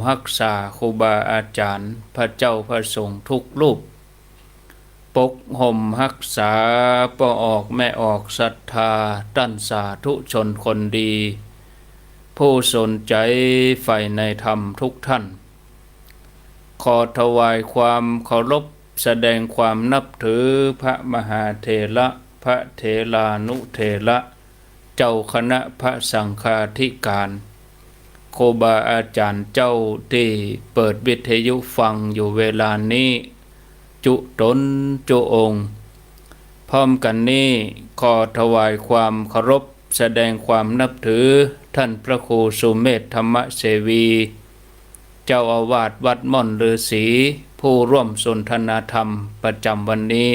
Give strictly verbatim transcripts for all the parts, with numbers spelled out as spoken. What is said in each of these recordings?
ฮักษาครูบาอาจ๋ารย์ พระเจ้าพระสงฆ์ทุกรูป ปกห่มฮักษาป้อออกแม่ออกศรัทธา ต้านสาธุชนคนดี ผู้สนใจ๋ใฝ่ในธรรมทุกท่าน ขอถวายความเคารพ แสดงความนับถือพระมหาเถระ พระเถรานุเถระ เจ้าคณะพระสังฆาธิการ ครูบาอาจ๋ารย์เจ้าตี้เปิดวิทยุฟังอยู่เวลานี้ จุ๊ต๋นจุ๊องค์ พร้อมกั๋นนี้ขอถวายความเคารพ แสดงความนับถือต้านพระครูสุเมธธรรมเสวี เจ้าอาวาสวัดม่อนฤๅษี ผู้ร่วมสนทนาธรรมประจ๋ำวันนี้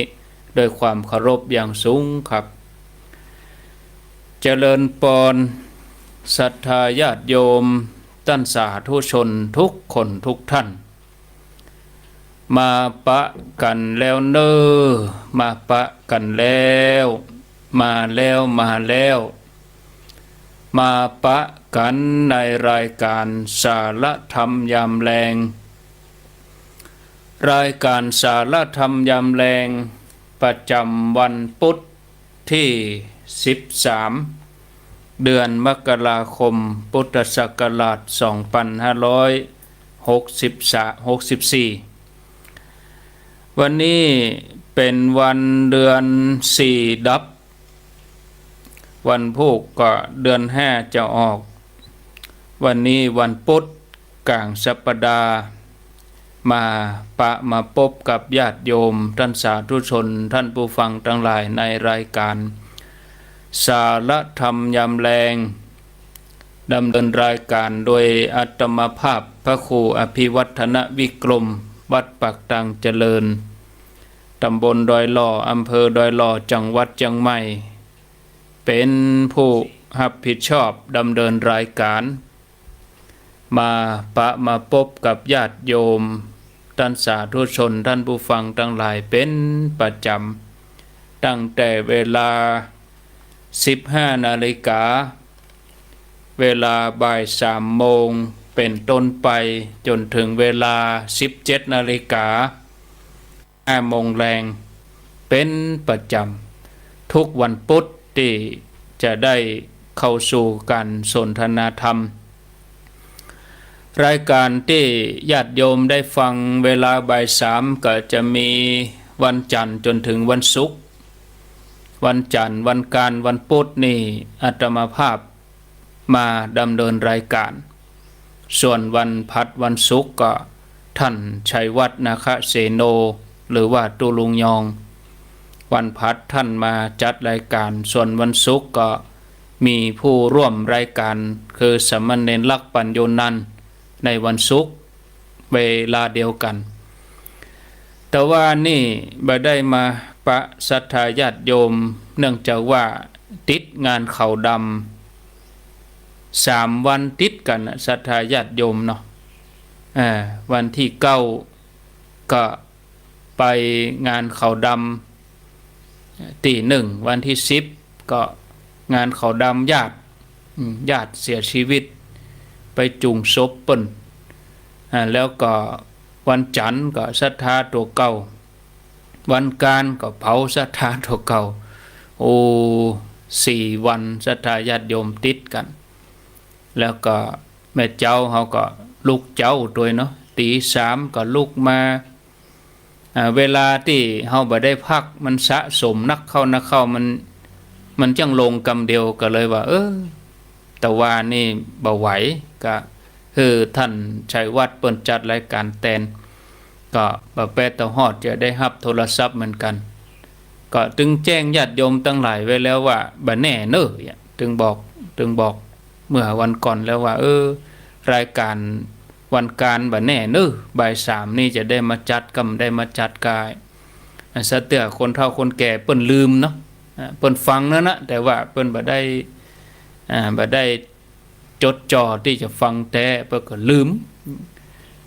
ด้วยความเคารพอย่างสูงครับ เจริญปอน ศรัทธาญาติโยม ต้านสาธุชนทุกคนทุกท่าน มาปะกั๋นแล้วเน่อ มาปะกั๋นแล้ว มาแล้ว มาแล้ว มาปะกั๋นในรายการสาระธรรมยามแลง รายการสาระธรรมยามแลง ประจ๋ำวันปุ๊ดตี้ สิบสาม เดือนมกราคม พุทธศักราช สองปันห้าร้อยหกสิบสาม หกสิบสี่ วันนี้เป๋นวันเดือนสี่ดับ วันพูกก็เดือนห้าจะออก วันนี้วันปุ๊ดก๋างสัปดาห์ มาปะมาปบกับญาติโยม ต้านสาธุชน ต้านผู้ฟังตังหลายในรายการสาระธรรมยามแลง ดำเนินรายการโดยอาตมาภาพพระครูอภิวัฒนวิกรม วัดปากตางเจริญ ต๋ำบลดอยหล่อ อำเภอดอยหล่อ จังหวัดเจียงใหม่ เป๋นผู้ฮับผิดชอบดำเนินรายการ มาปะมาปบกับญาติโยม ต้านสาธุชน ต้านผู้ฟังตังหลายเป๋นประจ๋ำ ตั้งแต่เวลา สิบห้านาฬิกา เวลาบ่ายสามโมงเป๋นต้นไป จ๋นเถิงเวลา สิบเจ็ดนาฬิกา ห้าโมงแลง เป๋นประจ๋ำ ทุกวันปุ๊ดตี้จะได้เข้าสู่ก๋านสนทนาธรรม รายการตี้ญาติโยมได้ฟังเวลาบ่ายสาม ก็จะมีวันจันทร์จ๋นเถิงวันศุกร์ วันจันทร์ วันอังคาร วันปุ๊ดนี่อาตมาภาพ มาดำเนินรายการ ส่วนวันพฤหัสวันศุกร์ก็ต้านชัยวัฒน์ นาคเสโน หรือว่าตุ๊ลุงยอง วันพฤหัสต้านมาจัดรายการ ส่วนวันศุกร์ก็มีผู้ร่วมรายการคือสามเณรลักษณ์ ปัญโญนันท์ ในวันศุกร์ เวลาเดียวกั๋น แต่ว่านี่บ่ได้มาปะศรัทธาญาติโยม เนื่องจากว่าติดงานขาวดำ สามวันติดกั๋นน่ะ ศรัทธาญาติโยมเนาะ อ่า วันตี้เก้าก็ไปงานขาวดำ ตี้หนึ่ง วันตี้สิบก็งานขาวดำญาติ อืม ญาติเสียชีวิต ไปจุ่งศพเปิ้น อ่า แล้วก็วันจันทร์ก็ศรัทธาตั๋วเก่า วันอังคารก็เผาศรัทธาตั๋วเก่า โอ้ สี่วันศรัทธาญาติโยมติดกั๋น แล้วก็แม่เจ๊าเฮาก็ลุกเจ๊าตวยเนาะ ตี๋สามก็ลุกมา อ่า เวลาตี้เฮาบ่ได้พักมันสะสมนักเข้านักเข้า มัน มันจั้งลงกำเดียว ก็เลยว่า เออ แต่ว่านี่บ่ไหว ก็หื้อต้านชัยวัฒน์เปิ้นจัดรายการแตน ก็บ่แป๊ดเต้าฮอดจะได้ฮับโทรศัพท์เหมือนกั๋น ก็ตึงแจ้งญาติโยมตังหลายไว้แล้วว่าบ่แน่เน่อ ตึงบอก ตึงบอกเมื่อวันก่อนแล้วว่า เออ รายการวันอังคารบ่แน่เน่อ บ่ายสามนี่จะได้มาจัดกำบ่ได้มาจัดกาย อ่า สะเตื้อคนเฒ่าคนแก่เปิ้นลืมเนาะ อ่า เปิ้นฟังนั่นนะ แต่ว่าเปิ้นบ่ได้ อ่า บ่ได้จดจ่อตี้จะฟังแต๊ เปิ้นก็ลืม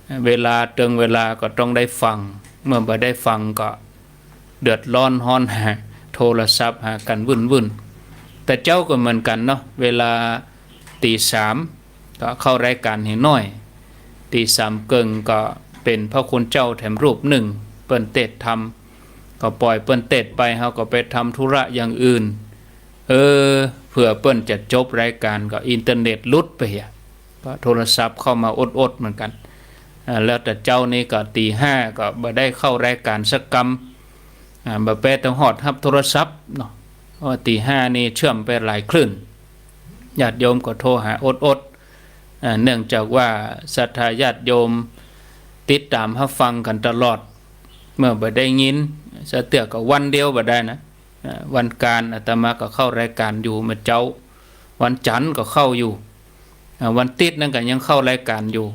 อ่า เวลาเติงเวลาก็ต้องได้ฟัง เมื่อบ่ได้ฟังก็เดือดร้อนฮ้อน โทรศัพท์หากั๋นวุ่นๆ แต่เจ๊าก็เหมือนกั๋นเนาะ เวลา ตี๋สามก็เข้ารายการหื้อหน้อย ตี๋สามเกิ่งก็เป๋นพระคุณเจ้าแถมรูปนึ่ง เปิ้นเตสน์ธรรม ก็ป่อยเปิ้นเตสน์ไป เฮาก็ไปทำธุระอย่างอื่น เออ เผื่อเปิ้นจะจบรายก๋านก็อินเทอร์เน็ตหลุดไปอะ ก็โทรศัพท์เข้ามาอดๆ เหมือนกั๋น อ่า แล้วแต่เจ๊านี่ก็ตี๋ห้าก็บ่ได้เข้ารายก๋านสักกำ อ่า บ่แป๊ต้องฮอดฮับโทรศัพท์เนาะ เพราะว่าตี๋ห้านี่เชื่อมไปหลายคลื่น ญาติโยมก็โทรหาอดๆ อ่า เนื่องจากว่าศรัทธาญาติโยมติดต๋ามฮับฟังกั๋นตลอด เมื่อบ่ได้ยินสักเตื้อก็วันเดียวบ่ได้นะ อ่า วันก๋านอาตมาก็เข้ารายก๋านอยู่เมื่อเจ๊า วันจันทร์ก็เข้าอยู่ อ่า วันติ๊ดนั้นก็ยังเข้ารายก๋านอยู่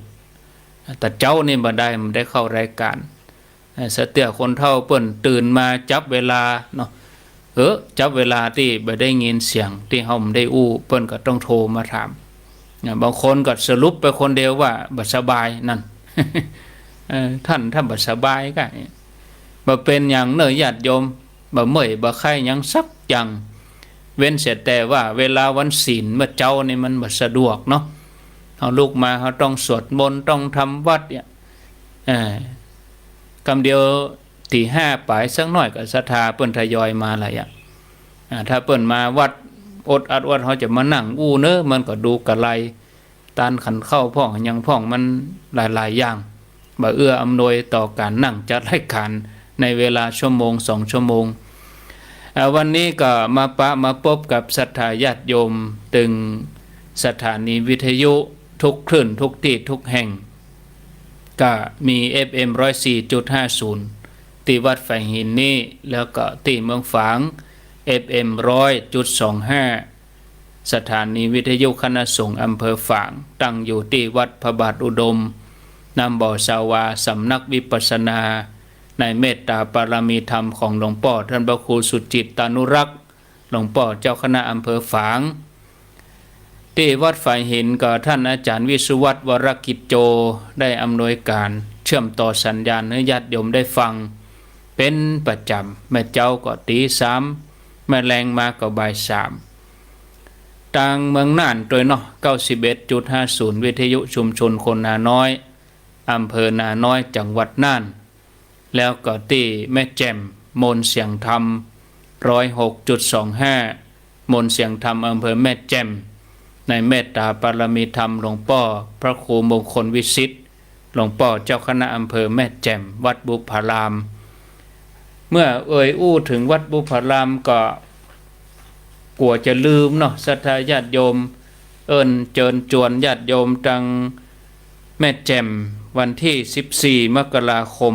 แต่เจ๊านี่บ่ได้ บ่ได้เข้ารายก๋าน อ่า สักเตื้อคนเฒ่าเปิ้นตื่นมาจับเวลาเนาะ เออ จับเวลาตี้บ่ได้ยินเสียง ตี้เฮาบ่ได้อู้ เปิ้นก็ต้องโทรมาถาม อ่า บางคนก็สรุปไปคนเดียวว่าบ่สบายนั่น เออ ต้าน ต้านบ่สบายก็ บ่เป๋นหยังเน่อญาติโยม บ่เมื่อยบ่ไข้หยังสักอย่าง เว้นเสียแต่ว่าเวลาวันศีลเมื่อเจ๊านี่มันบ่สะดวกเนาะ เฮาลุกมาเฮาต้องสวดมนต์ ต้องทำวัตรเนี่ย เออ กำเดียวตี๋ห้าป๋ายสักหน้อยก็ศรัทธาเปิ้นทยอยมาแล้วอะ อ่า ถ้าเปิ้นมาวัดอดอัดอด เฮาจะมานั่งอู้เน่อ มันก็ดูกะไร ตานขันข้าวพ่องหยังพ่อง มันหลายๆ อย่าง บ่เอื้ออำนวยต่อก๋านนั่งจัดรายก๋านในเวลาชั่วโมงสองชั่วโมง อ่า วันนี้ก็มาปะมาปบกับศรัทธาญาติโยม ตึงสถานีวิทยุทุกคลื่นทุกตี้ทุกแห่ง ก็มี เอฟเอ็ม ร้อยสี่จุดห้าศูนย์ ตี้วัดฝายหินนี้ แล้วก็ตี้เมืองฝาง เอฟเอ็ม ร้อยจุดสองห้า สถานีวิทยุคณะสงฆ์อำเภอฝาง ตั้งอยู่ตี้วัดพระบาทอุดม น้ำบ่อสาวา สำนักวิปัสสนา ในเมตตาปารมีธรรมของหลวงป้อต้านพระครูสุจิตตานุรักษ์ หลวงป้อเจ้าคณะอำเภอฝาง ตี้วัดฝายหินก็ต้านอาจ๋ารย์วิสุวัฒน์ วรกิจโจ ได้อำนวยก๋านเชื่อมต่อสัญญาณหื้อญาติโยมได้ฟังเป๋นประจ๋ำ แม่เจ๊าก็ตี๋สาม แม่แลงมาก็บ่ายสาม ตางเมืองน่านตวยเนาะ เก้าสิบเอ็ดจุดห้าศูนย์ วิทยุชุมชนคนนาน้อย อำเภอนาน้อย จังหวัดน่าน แล้วก็ตี้แม่แจ่ม มนต์เสียงธรรม ร้อยหกจุดสองห้า มนต์เสียงธรรม อำเภอแม่แจ่ม ในเมตตาปารมีธรรมหลวงป้อพระครูมงคลวิสิทธิ์ หลวงป้อเจ้าคณะอำเภอแม่แจ่ม วัดบุพพาราม เมื่อเอ่ยอู้เถิงวัดบุพพารามก็กั๋วจะลืมเนาะ ศรัทธาญาติโยม เอิ้นเจิญจวนญาติโยมตางแม่แจ่ม วันตี้สิบสี่ มกราคม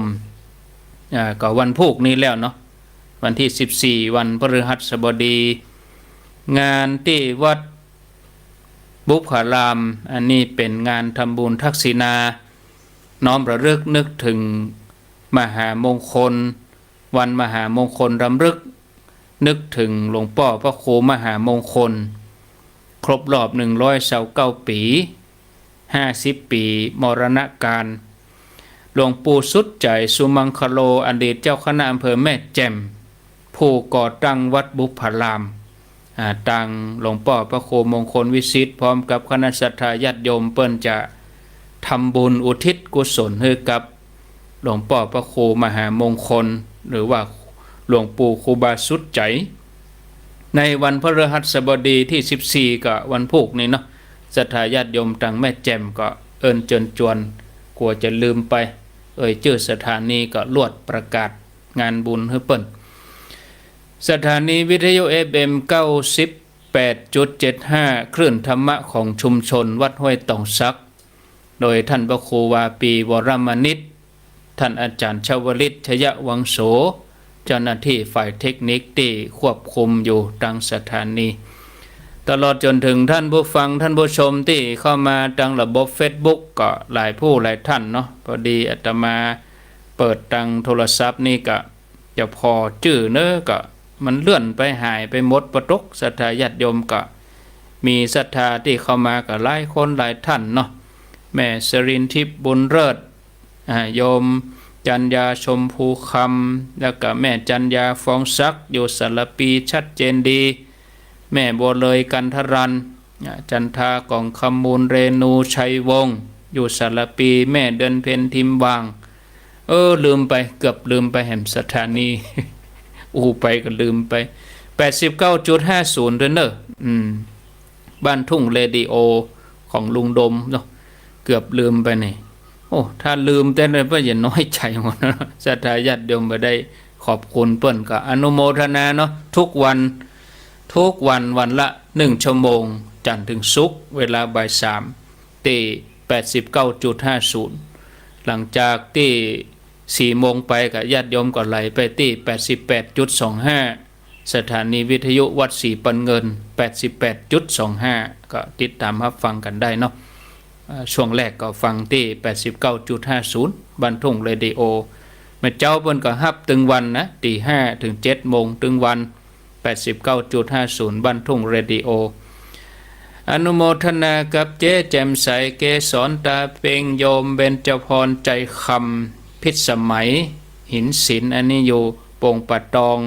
อ่า ก็วันพูกนี้แล้วเนาะ วันตี้สิบสี่ วันพฤหัสบดี งานตี้วัดบุพพาราม อันนี้เป๋นงานทำบุญทักษิณา น้อมระลึกนึกเถิงมหามงคล วันมหามงคลรำลึกนึกเถิงหลวงป้อพระครูมหามงคล ครบรอบ หนึ่งร้อยซาวเก้าปี๋ ห้าสิบปี๋มรณกาล หลวงปู่สุดใจ๋ สุมังคโล อดีตเจ้าคณะอำเภอแม่แจ่ม ผู้ก่อตั้งวัดบุพพาราม อ่า ตางหลวงป้อพระครูมงคลวิสิทธิ์ พร้อมกับคณะศรัทธาญาติโยม เปิ้นจะทำบุญอุทิศกุศลหื้อกับหลวงป้อพระครูมหามงคล หรือว่าหลวงปู่ครูบาสุดใจ๋ ในวันพฤหัสบดีตี้สิบสี่ ก็วันพูกนี้เนาะ ศรัทธาญาติโยมตางแม่แจ่มก็เอิ้นเจิญจวน กั๋วจะลืมไป เอ่ยจื้อสถานีก็ลวดประกาศงานบุญหื้อเปิ้น สถานีวิทยุ เอฟเอ็ม เก้าสิบแปดจุดเจ็ดห้า คลื่นธรรมะของชุมชนวัดห้วยตองสัก โดยท่านพระครูวาปี วรมนิษฐ ท่านอาจ๋ารย์ชวลิต ชยวังโส เจ้าหน้าตี้ฝ่ายเทคนิคตี้ควบคุมอยู่ตางสถานี ตลอดจ๋นเถิงท่านผู้ฟังท่านผู้ชมตี้เข้ามาตางระบบเฟซบุ๊กก็หลายผู้หลายต้านเนาะ พอดีอาตมาเปิดตางโทรศัพท์นี่ก็จะผ่อจื้อเน่อ ก็มันเลื่อนไปหายไปหมดปะต๊ก ศรัทธาญาติโยมก็มีศรัทธาตี้เข้ามาก็หลายคนหลายต้านเนาะ แม่สรินทิพย์บุญเลิศ อ่า โยมจัญญาชมพูคำ แล้วก็แม่จัญญาฟองศักดิ์ อยู่สารภี ชัดเจนดี แม่บัวเลย กันทรัน อ่า จันทา ก่องคำมูล เรนู ชัยวงศ์ อยู่สารภี แม่เดือนเพ็ญ ทิมวาง เออ ลืมไป เกือบลืมไปแหม สถานี อู้ไปก็ลืมไป แปดสิบเก้าจุดห้าศูนย์ ด้วยเนอะ อืม บ้านทุ่งเรดิโอ ของลุงดมเนาะ เกือบลืมไปนี่ โอ้ ถ้าลืมแต๊เลยก็อย่าน้อยใจ๋หมดนะ ศรัทธาญาติโยมบ่ได้ขอบคุณเปิ้นก็อนุโมทนาเนาะ ทุกวัน ทุกวัน วันละหนึ่งชั่วโมง จันทร์ถึงศุกร์ เวลาบ่ายสาม ตี้ แปดสิบเก้าจุดห้าศูนย์ หลังจากตี้สี่โมงไปก็ญาติโยมก็ไหลไปตี้ แปดสิบแปดจุดสองห้า สถานีวิทยุวัดศรีปันเงิน แปดสิบแปดจุดสองห้า ก็ติดต๋ามฮับฟังกั๋นได้เนาะ อ่า ช่วงแรกก็ฟังตี้ แปดสิบเก้าจุดห้าศูนย์ บ้านทุ่งเรดิโอ เมื่อเจ๊าเปิ้นก็ฮับตึงวันนะ ตีห้าถึงเจ็ดโมงตึงวัน แปดสิบเก้าจุดห้าศูนย์ บ้านทุ่งเรดิโอ อนุโมทนากับเจ๊แจ่มใส เกสรตาเป็ง โยมเบญจพร ใจคำ พิสมัย หินศิลป์ อันนี้อยู่โป่งป่าตอง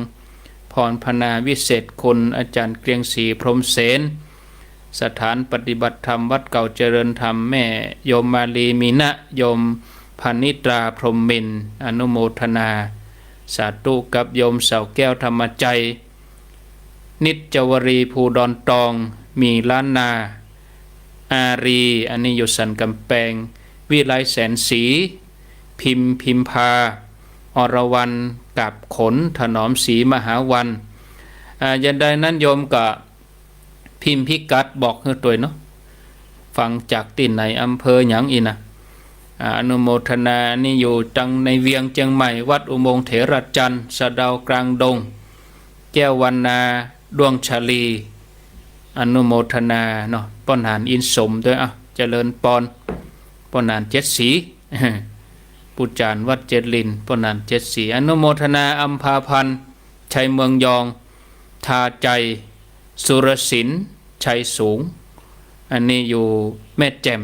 พรพนาวิเศษคุณ อาจารย์เกรียงศรี พรหมเสน สถานปฏิบัติธรรมวัดเก่าเจริญธรรม แม่โยมมาลี มีนะ โยมพนิตรา พรหมมินทร์ อนุโมทนา สาธุ กับโยมเสาแก้ว ธรรมจัย นิจจวรี ภูดอนตอง มีล้านนา อารี อันนี้อยู่สันกำแปง วิไลแสนศรี พิมพ์ พิมพา อรวรรณ กาบขน ถนอมศรี มหาวัน อ่า อย่างใดนั้นโยมก็ พิมพ์พิกัดบอกหื้อตวยเนาะ ฟังจากตี้ไหน อำเภอหยังอี้นะ อ่า อนุโมทนา นี่อยู่ตังในเวียงเจียงใหม่ วัดอุโมงค์เถระจันทร์ สะเดากลางดง แก้ววรรณา ด้วงชาลี อนุโมทนาเนาะ ป้อหนานอินสมตวย อ่ะ เจริญปอน ป้อหนานเจ็ดสี ปู่จ๋ารย์วัดเจ็ดลิน ป้อหนานเจ็ดสี อนุโมทนา อำภาพันธ์ ชัยเมืองยอง ทาใจ สุรศิลป์ ชัยสูง อันนี้อยู่แม่แจ่ม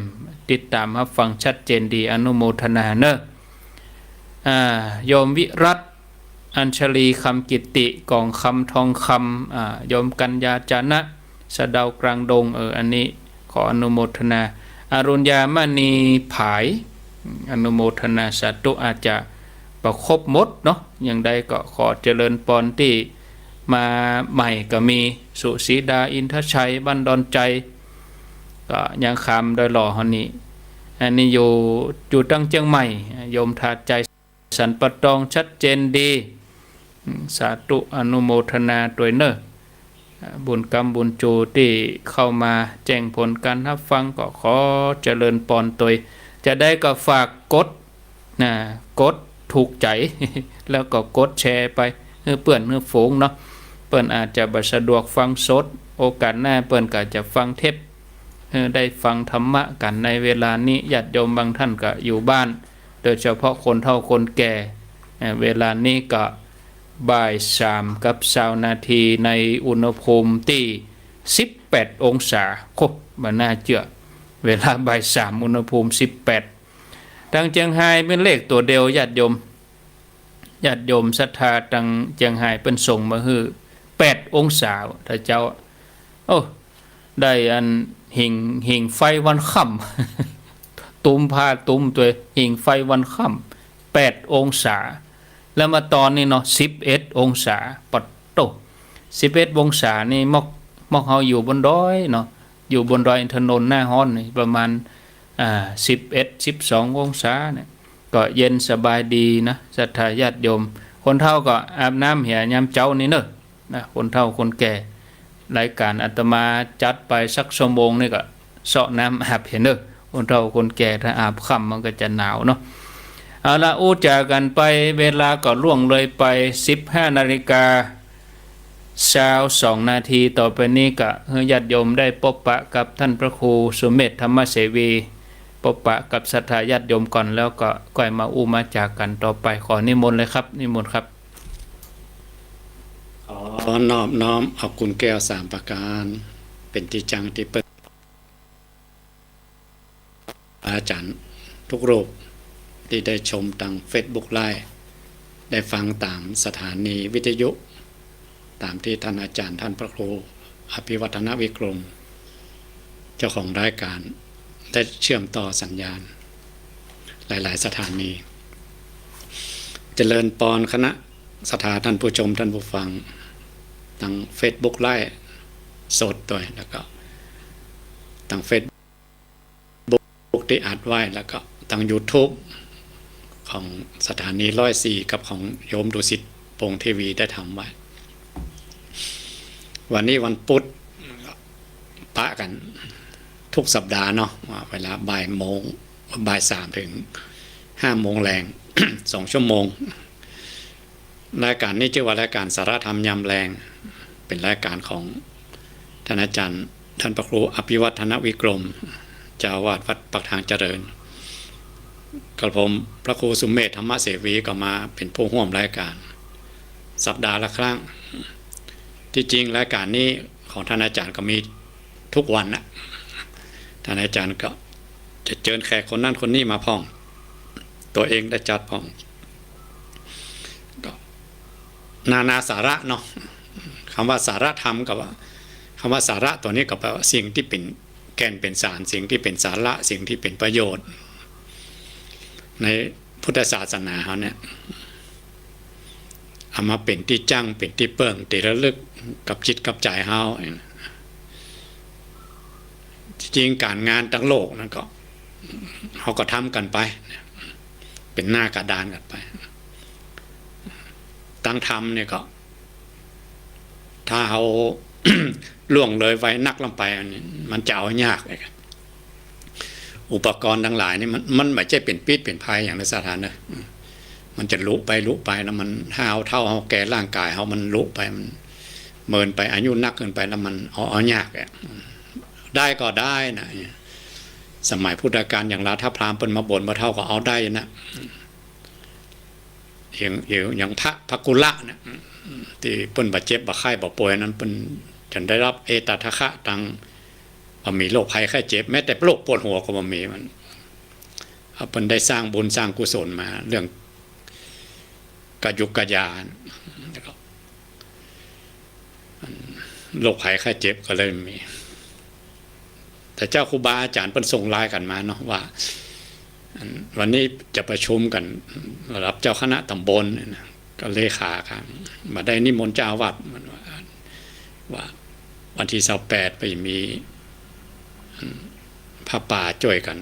ติดต๋ามฮับฟังชัดเจนดี อนุโมทนาเนอะ อ่า โยมวิรัตน์ อัญชลี คำกิตติ กล่องคำทองคำ อ่า โยมกัญญา จานะ สะเดากลางดง เออ อันนี้ขออนุโมทนา อรุณยามณี ผาย อนุโมทนาสาธุ อาจจะบ่ครบหมดเนาะ อย่างใดก็ขอเจริญปอนตี้มาใหม่ก็มี สุสีดา อินทชัย บ้านดอนใจ ก็ยังคำโดยหล่อเฮานี้ อันนี้อยู่ อยู่ตังเจียงใหม่ โยมทาใจ สันป่าตองชัดเจนดี อืม สาธุ อนุโมทนาตวยเนอะ อ่า บุญกำบุญจูตี้เข้ามาแจ้งผลการฮับฟังก็ขอเจริญปอนตวย จะได้ก็ฝากกด นะ กดถูกใจ๋ แล้วก็กดแชร์ไปหื้อเปื้อนหื้อฝูงเนาะ เปิ้นอาจจะบ่สะดวกฟังสด โอกาสหน้าเปิ้นก็จะฟังเทป เออ ได้ฟังธรรมะกั๋นในเวลานี้ ญาติโยมบางท่านก็อยู่บ้าน โดยเฉพาะคนเฒ่าคนแก่ เอ่อ เวลานี้ก็บ่ายสามกับซาวนาที ในอุณหภูมิตี้สิบแปดองศา โค บ่น่าเจื้อ เวลาบ่ายสามอุณหภูมิสิบแปด ตังเจียงฮายเปิ้นเลขตั๋วเดียว ญาติโยม ญาติโยมศรัทธาตังเจียงฮายเปิ้นส่งมาหื้อ แปดองศา ถ้าเจ้า โอ้ ได้อันหิ่ง หิ่งไฟวันค่ำ ตุ้มผ้าตุ้มตวย หิ่งไฟวันค่ำ แปดองศา แล้วมาต๋อนนี้เนาะ สิบเอ็ดองศา ปัดโต้ สิบเอ็ดองศานี่ มอก มอกเฮาอยู่บนดอยเนาะ อยู่บนดอยอินทนนท์หน้าฮ้อนนี่ ประมาณ อ่า สิบเอ็ด สิบสององศาเนี่ย ก็เย็นสบายดีนะ ศรัทธาญาติโยม คนเฒ่าก็อาบน้ำเหียยามเจ๊านี้เนอะ นะ คนเฒ่าคนแก่ รายการอาตมาจัดไปสักชั่วโมงนี่ก็เซาะน้ำอาบเหียเนอะ คนเฒ่าคนแก่ถ้าอาบค่ำมันก็จะหนาวเนาะ เอาละ อู้จ๋ากั๋นไป เวลาก็ล่วงเลยไป สิบห้านาฬิกา ซาวสองนาที ต่อไปนี้ก็หื้อญาติโยมได้ปบปะกับท่านพระครูสุเมธ ธรรมเสวี ปบปะกับศรัทธาญาติโยมก่อน แล้วก็ก้อยมาอู้มาจ๋ากั๋นต่อไป ขอนิมนต์เลยครับ นิมนต์ครับ ขอนอบน้อมเอาคุณแก้วสามประการ เป๋นตี้จั้งตี้เปิ้ง อาจ๋ารย์ทุกรูปตี้ได้ชมตางเฟซบุ๊กไลฟ์ ได้ฟังต๋ามสถานีวิทยุ ต๋ามตี้ต้านอาจ๋ารย์ต้านพระครูอภิวัฒนวิกรม เจ้าของรายการ ได้เชื่อมต่อสัญญาณหลายๆ สถานี เจริญปอนคณะศรัทธาท่านผู้ชมท่านผู้ฟัง ตางเฟซบุ๊กไลฟ์สดตวย แล้วก็ตางเฟซ Facebook ตี้อัดไว้ แล้วก็ตางยูทูบของสถานีร้อยสี่กับของโยมดุสิตพงษ์เทวีได้ทำไว้ วันนี้วันพุธปะกั๋นทุกสัปดาห์เนาะ ว่าเวลาบ่ายโมง บ่ายสามเถิงห้าโมงแลง สองชั่วโมง รายก๋านนี้จื้อว่ารายก๋านสาระธรรมยามแลง เป๋นรายก๋านของต้านอาจ๋ารย์ ต้านพระครูอภิวัฒนวิกรม เจ้าอาวาสวัดปากทางเจริญ กระผมพระครูสุเมธ ธรรมเสวี ก็มาเป๋นผู้ฮ่วมรายก๋านสัปดาห์ละครั้ง ตี้จริงรายก๋านนี้ของต้านอาจ๋ารย์ก็มีทุกวันนะ ต้านอาจ๋ารย์ก็จะเจิญแขกคนนั้นคนนี้มาพ่อง ตั๋วเองได้จัดพ่อง ก็นานาสาระเนาะ กำว่าสาระธรรมก็ว่า กำว่าสาระตั๋วนี้ก็แปลว่าสิ่งตี้เป๋นแก่นเป๋นสาร สิ่งตี้เป๋นสาระ สิ่งตี้เป๋นประโยชน์ ในพุทธศาสนาเฮาเนี่ย เอามาเป๋นตี้จั้ง เป๋นตี้เปิ้ง ตี้ระลึกกับจิตกับใจ๋เฮา จริงๆ ก๋านงานตางโลกนั้นก็ เฮาก็ทำกั๋นไป เป๋นหน้ากระดานกั๋นไป ตางธรรมเนี่ยก็ ถ้าเฮา ล่วงเลยไปนักล้ำไป อันนี้มันจะเอายาก อุปกรณ์ตังหลายนี่มัน มันบ่ใจ้เป๋นพิษเป๋นภัยอย่างในสถานนะ มันจะลุไปลุไปแล้วมัน ถ้าเฮาเฒ่าเฮาแก่ร่างก๋ายเฮามันลุไป มันเมินไป อายุนักเกินไปแล้วมันเอา เอายากอะ ได้ก็ได้นะ สมัยพุทธกาลอย่างลาว ถ้าพราหมณ์เปิ้นมาบ่นบ่าเฒ่าก็เอาได้นะ อย่าง อย่าง อย่างพระภักกุละเนี่ย ตี้เปิ้นบ่าเจ็บบ่าไข้บ่าป่วยนั้น เปิ้นจะได้ฮับเอตทัคคะตัง บ่มีโรคภัยไข้เจ็บ แม้แต่โรคปวดหัวก็บ่มี มัน เปิ้นได้สร้างบุญสร้างกุศลมา เรื่องกะยุกกะยา แล้วก็ โรคภัยไข้เจ็บก็เลยมี แต่เจ้าครูบาอาจ๋ารย์เปิ้นส่งไลน์กั๋นมาเนาะว่า อัน วันนี้จะประชุมกั๋นระดับเจ้าคณะตำบลเนี่ยนะ ก็เลขากั๋น บ่าได้นิมนต์เจ้าอาวาส มันว่า ว่าวันตี้ซาวแปดไปมี อัน ผ้าป่าจ้วยกั๋น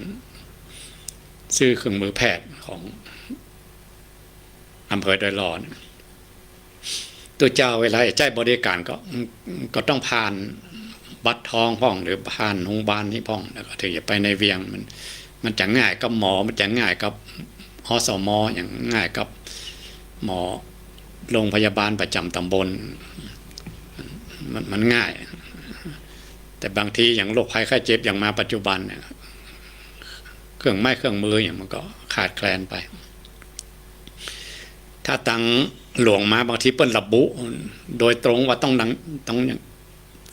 ซื้อเครื่องมือแพทย์ของ อำเภอดอยหล่อเนี่ย ตุ๊เจ้าเวลาจะใจ๊บริก๋านก็ ก็ต้องผ่านวัดทองพ่อง หรือผ่านโฮงบาลนี้พ่อง แล้วก็เถิงจะไปในเวียง มัน มันจะง่ายกับหมอ มันจะง่ายกับ อสม อย่างง่ายกับหมอโรงพยาบาลประจ๋ำตำบล มัน มันง่าย แต่บางทีอย่างโรคภัยไข้เจ็บอย่างมาปัจจุบันเนี่ย เครื่องไม้เครื่องมืออย่างมันก็ขาดแคลนไป ถ้าตางหลวงมาบางทีเปิ้นระบุโดยตรงว่าต้องดัง ต้องอย่าง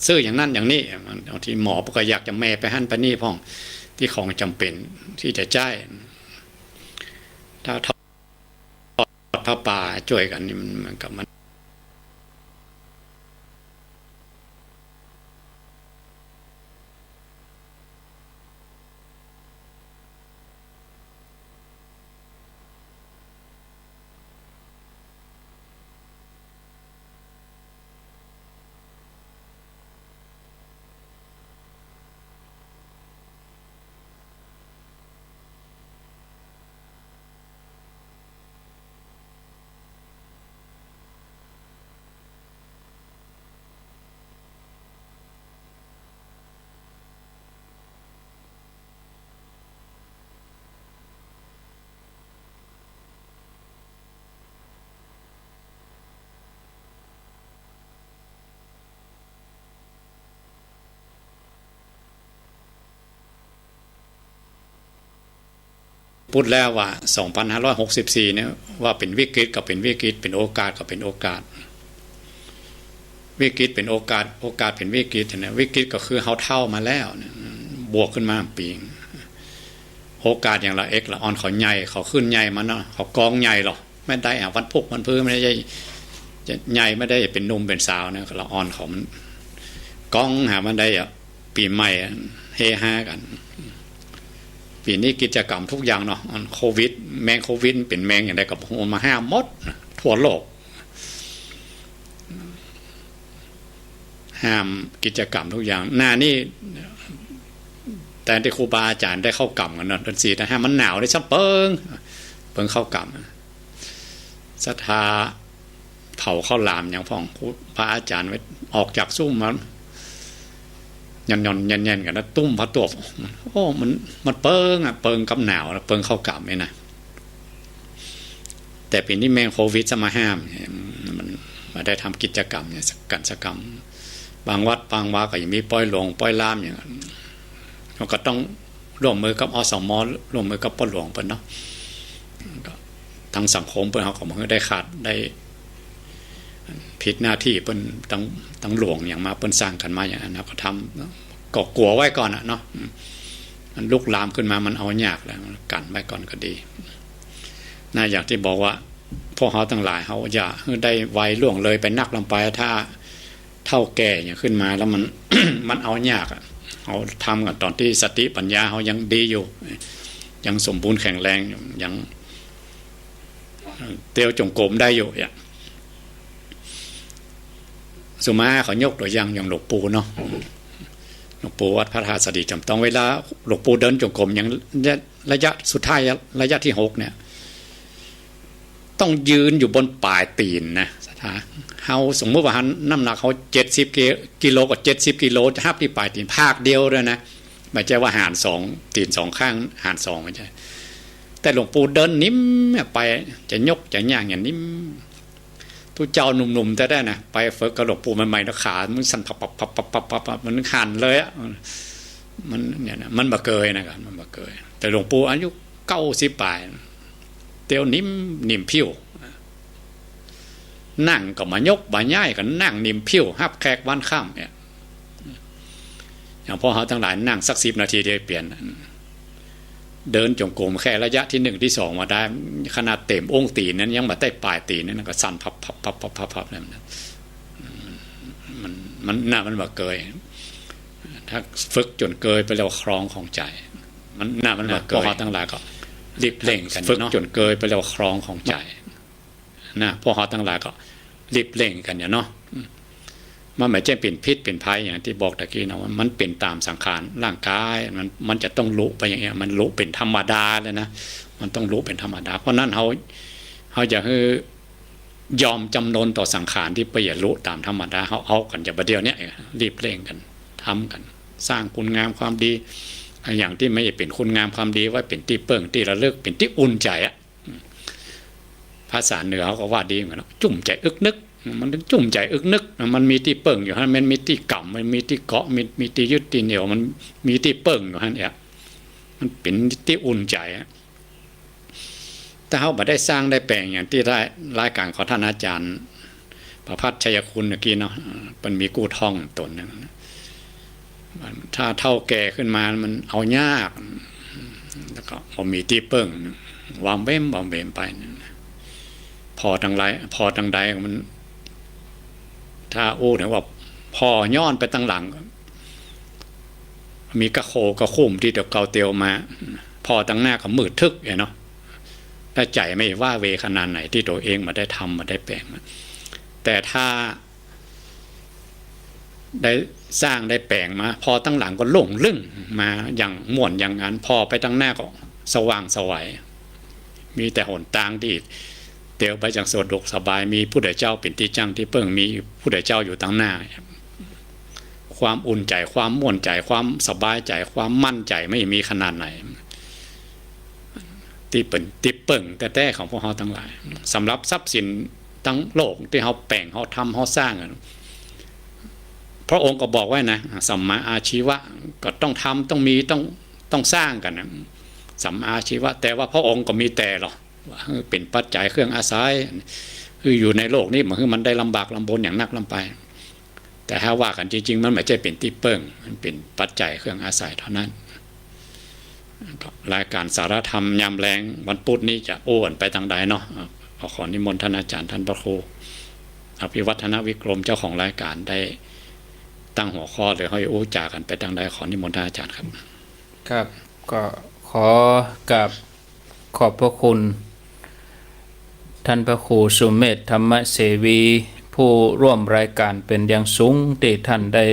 ซื้ออย่างนั้นอย่างนี้ บางทีหมอก็อยากจะแม่ไปหั้นไปนี่พ่อง ตี้ของจ๋ำเป๋นตี้จะใจ๊ ถ้าทอดผ้าป่าจ้วยกั๋นนี่มัน มันก็มัน พูดแล้วว่า สองพันห้าร้อยหกสิบสี่ เนี่ย ว่าเป๋นวิกฤตก็เป๋นวิกฤต เป๋นโอกาสก็เป๋นโอกาส วิกฤตเป๋นโอกาส โอกาสเป๋นวิกฤตนะ วิกฤตก็คือเฮาเฒ่ามาแล้วเนี่ย บวกขึ้นมาปี๋ โอกาสอย่างละเอกละอ่อน เขาใหญ่ เขาขึ้นใหญ่มาเนาะ เขากองใหญ่หรอ บ่ได้อะ วันพุกวันพื้นบ่ได้จะใหญ่ บ่ได้เป๋นหนุ่มเป๋นสาวเนี่ย ละอ่อนเขามันกองหาบ่ได้อะ ปี๋ใหม่อะ เฮฮากั๋น ปี๋นี้กิจกรรมทุกอย่างเนาะ อันโควิด แมงโควิดมันเป๋นแมงอย่างใดก็บ่ฮู้ มาห้ามหมดนะ ทั่วโลก ห้ามกิจกรรมทุกอย่าง หน้านี้ แต่ตี้ครูบาอาจ๋ารย์ได้เข้ากรรมกั๋นเนาะ เดือนสี่ แต่ห้ามมันหนาวได้ซ้ำเปิง เปิงเข้ากรรม ศรัทธาเผาข้าวหลามอย่างพ่อง ครูบาอาจ๋ารย์ไว้ออกจากซุมมา หย่อนๆ แหย่นๆ กั๋นนะ ตุ้มผ้าตวบ โอ้ มัน มันเปิงอะ เปิงกับหนาวนะ เปิงเข้ากรรมนี่นะ แต่ปี๋นี้แมงโควิดจะมาห้ามเนี่ย มันบ่ได้ทำกิจกรรมเนี่ย สักกั๋นสักกรรม บางวัดบางวาก็ยังมีปอยหลวงปอยลามอย่างนั้น เฮาก็ต้องร่วมมือกับ อสม ร่วมมือกับป้อหลวงเปิ้นเนาะ ก็ตังสังคมเปิ้นเฮาก็บ่ได้ขาด ได้ผิดหน้าตี้เปิ้น ตัง ตังหลวงอย่างมา เปิ้นสร้างกั๋นมาอย่างนั้น เฮาก็ทำ ก็กั๋วไว้ก่อนอะเนาะ อืม มันลุกลามขึ้นมามันเอายากแล้ว กั๋นไว้ก่อนก็ดี นะ อย่างตี้บอกว่า พวกเฮาตังหลาย เฮาอย่าหื้อได้ไวล่วงเลยไปนักล้ำไป ถ้าเฒ่าแก่อย่างขึ้นมาแล้วมัน มันเอายากอะ เฮาทำกั๋นต๋อนตี้สติปัญญาเฮายังดีอยู่ ยังสมบูรณ์แข็งแรงอยู่ ยัง เตียวจงกรมได้อยู่เนี่ย สุมาเขายกตั๋วอย่าง อย่างหลวงปู่เนาะ หลวงปู่วัดพระธาตุเจดีย์จอมตอง เวลาหลวงปู่เดินจงกรมอย่างระยะ ระยะสุดท้าย ระยะตี้หกเนี่ย ต้องยืนอยู่บนป๋ายตี๋นนะ ศรัทธา เฮาสมมุติว่าหั้นน้ำหนักเฮาเจ็ดสิบกิ กิโลกับเจ็ดสิบกิโล จะฮับตี้ป๋ายตี๋นภาคเดียวด้วยนะ บ่ใจ้ว่าหารสอง ตี๋นสองข้างหารสอง บ่ใจ้ แต่หลวงปู่เดินนิ่มไป จะยกจะย่างอย่างนิ่ม ตุ๊เจ้าหนุ่มๆ แต๊ๆ นะ ไปฝึกกับหลวงปู่ใหม่ๆ นะ ขามันสั่นพับๆๆๆๆ มันหันเลยอะ มันเนี่ยนะ มันบ่เกยนะครับ มันบ่เกย แต่หลวงปู่อายุเก้าสิบป๋าย เตียวนิ่ม นิ่มผิว นั่งก็บ่ยกบ่ย้าย ก็นั่งนิ่มผิว ฮับแขกวันค่ำเนี่ย อย่างพวกเฮาตังหลายนั่งสักสิบนาทีเดียวเปลี่ยน เดินจงกรมแค่ระยะตี้หนึ่งตี้สองมาได้ ขนาดเต็มอุ้งตี๋นนั้นยังบ่ได้ป๋ายตี๋นนั้นก็สั่นพับๆๆๆๆ นั่นนะ มัน มัน หน้ามันบ่เกย ถ้าฝึกจ๋นเกยไปแล้วคลองของใจ๋ มัน หน้ามันบ่เกย พวกเฮาตังหลายก็รีบเร่งกั๋นเนาะ ฝึกจ๋นเกยไปแล้วคลองของใจ๋ นะ พวกเฮาตังหลายก็รีบเร่งกั๋นเนี่ยเนาะ อืม มันบ่ใจ้เป๋นพิษเป๋นภัยอย่างตี้บอกตะกี้เนาะ มันเป๋นต๋ามสังขารร่างกาย มัน มันจะต้องลุไปอย่างเงี้ย มันลุเป๋นธรรมดาเลยนะ มันต้องลุเป๋นธรรมดา เพราะนั้นเฮา เฮาอย่าหื้อ ยอมจ๋ำนนต่อสังขารตี้บ่อยากลุต๋ามธรรมดา เฮาเอากั๋นอย่าบ่าเดี่ยวเนี้ย รีบเร่งกั๋น ทำกั๋น สร้างคุณงามความดี อย่างตี้บ่าเป๋นคุณงามความดี ไว้เป๋นตี้เปิ้งตี้ระลึก เป๋นตี้อุ่นใจ๋อะ ภาษาเหนือเขาก็ว่าดีเหมือนกั๋นเนาะ จุ่มใจ๋อึกนึก มันต้องจุ่มใจ๋อึกนึก มันมีตี้เปิ้งอยู่หั้น มันมีตี้ก๋ำ มันมีตี้เกาะ มี มีตี้ยึดตี้เหนี่ยว มันมีตี้เปิ้งอยู่หั้นเนี่ย มันเป๋นตี้อุ่นใจ๋อะ ถ้าเฮาบ่ได้สร้างได้แป๋งอย่างตี้ได้ รายก๋านของต้านอาจ๋ารย์ประภัสชัยคุณเมื่อกี้เนาะ เปิ้นมีกู้ท่องต๋นนึ่ง ถ้าเฒ่าแก่ขึ้นมามันเอายาก แล้วก็บ่มีตี้เปิ้ง วำเว็มวำเว็มไป ผ่อตังใด ผ่อตังใดมัน ถ้าอู้เถิงว่าผ่อย้อนไปตังหลัง มีกะโขกกะคุ้มตี้ตั๋วเก่าเตียวมา ผ่อตังหน้าก็มืดทึบเนี่ยเนาะ ถ้าใจ๋บ่ว้าเหวขนาดไหนตี้ตั๋วเองบ่ได้ทำบ่ได้แป๋งมา แต่ถ้าได้สร้างได้แป๋งมา ผ่อตังหลังก็โล่งลึ่งมาอย่างม่วนอย่างอัน ผ่อไปตังหน้าก็สว่างไสว มีแต่หนตางตี้เตียวไปอย่างสะดวกสบาย มีผู้เดชเจ้าเป๋นตี้จั้งตี้เปิ้ง มีผู้เดชเจ้าอยู่ตังหน้า ความอุ่นใจ๋ ความม่วนใจ๋ ความสบายใจ๋ ความมั่นใจ๋บ่มีขนาดไหน ตี้เป๋นตี้เปิ้งแต๊ๆ ของพวกเฮาตังหลาย สำหรับทรัพย์สินตังโลกตี้เฮาแป๋ง เฮาทำ เฮาสร้างอะ พระองค์ก็บอกไว้นะ สัมมาอาชีวะ ก็ต้องทำ ต้องมี ต้อง ต้องสร้างกั๋นนะ สัมมาอาชีวะ แต่ว่าพระองค์ก็มีแต่หรอก ว่าหื้อเป๋นปัจจัยเครื่องอาศัย คืออยู่ในโลกนี้บ่หื้อมันได้ลำบากลำบนอย่างนักล้ำไป แต่ถ้าว่ากั๋นจริงๆ มันบ่ใจ้เป๋นตี้เปิ้ง มันเป๋นปัจจัยเครื่องอาศัยเท่านั้น รายก๋านสาระธรรมยามแลงวันพุธนี้จะอู้กั๋นไปตังใดเนาะ ก็ขอนิมนต์ต้านอาจ๋ารย์ ต้านพระครูอภิวัฒนวิกรม เจ้าของรายก๋านได้ตั้งหัวข้อหรือหื้ออู้จ๋ากั๋นไปตังใด ขอนิมนต์ต้านอาจ๋ารย์ครับ ครับ ก็ ขอกราบขอบพระคุณ ท่านพระครูสุเมธ ธรรมเสวี ผู้ร่วมรายก๋านเป๋นอย่างสูง ตี้ต้านได้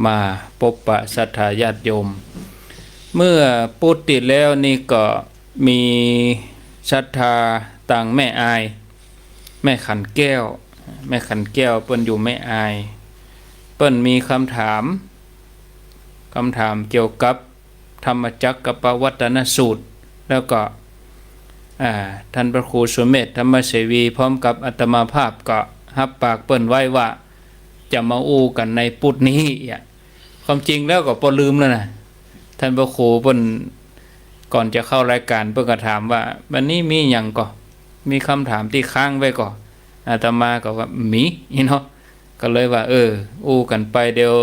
มาปบปะศรัทธาญาติโยม เมื่อปุธตี้แล้วนี่ก็มีศรัทธาตางแม่อาย แม่ขันแก้ว แม่ขันแก้วเปิ้นอยู่แม่อาย เปิ้นมีกำถาม กำถามเกี่ยวกับ ธรรมจักกัปปวัตตนสูตร แล้วก็ อ่า ท่านพระครูสุเมธ ธรรมเสวี พร้อมกับอาตมาภาพก็ฮับปากเปิ้นไว้ว่า จะมาอู้กั๋นในปุธนี้อะ ความจริงแล้วก็ปอลืมแล้วนะ ท่านพระครูเปิ้น ก่อนจะเข้ารายก๋านเปิ้นก็ถามว่า วันนี้มีหยังก่อ มีกำถามตี้ค้างไว้ก่อ อาตมาก็ว่า มี นี่เนาะ ก็เลยว่า เออ อู้กั๋นไป เดี๋ยว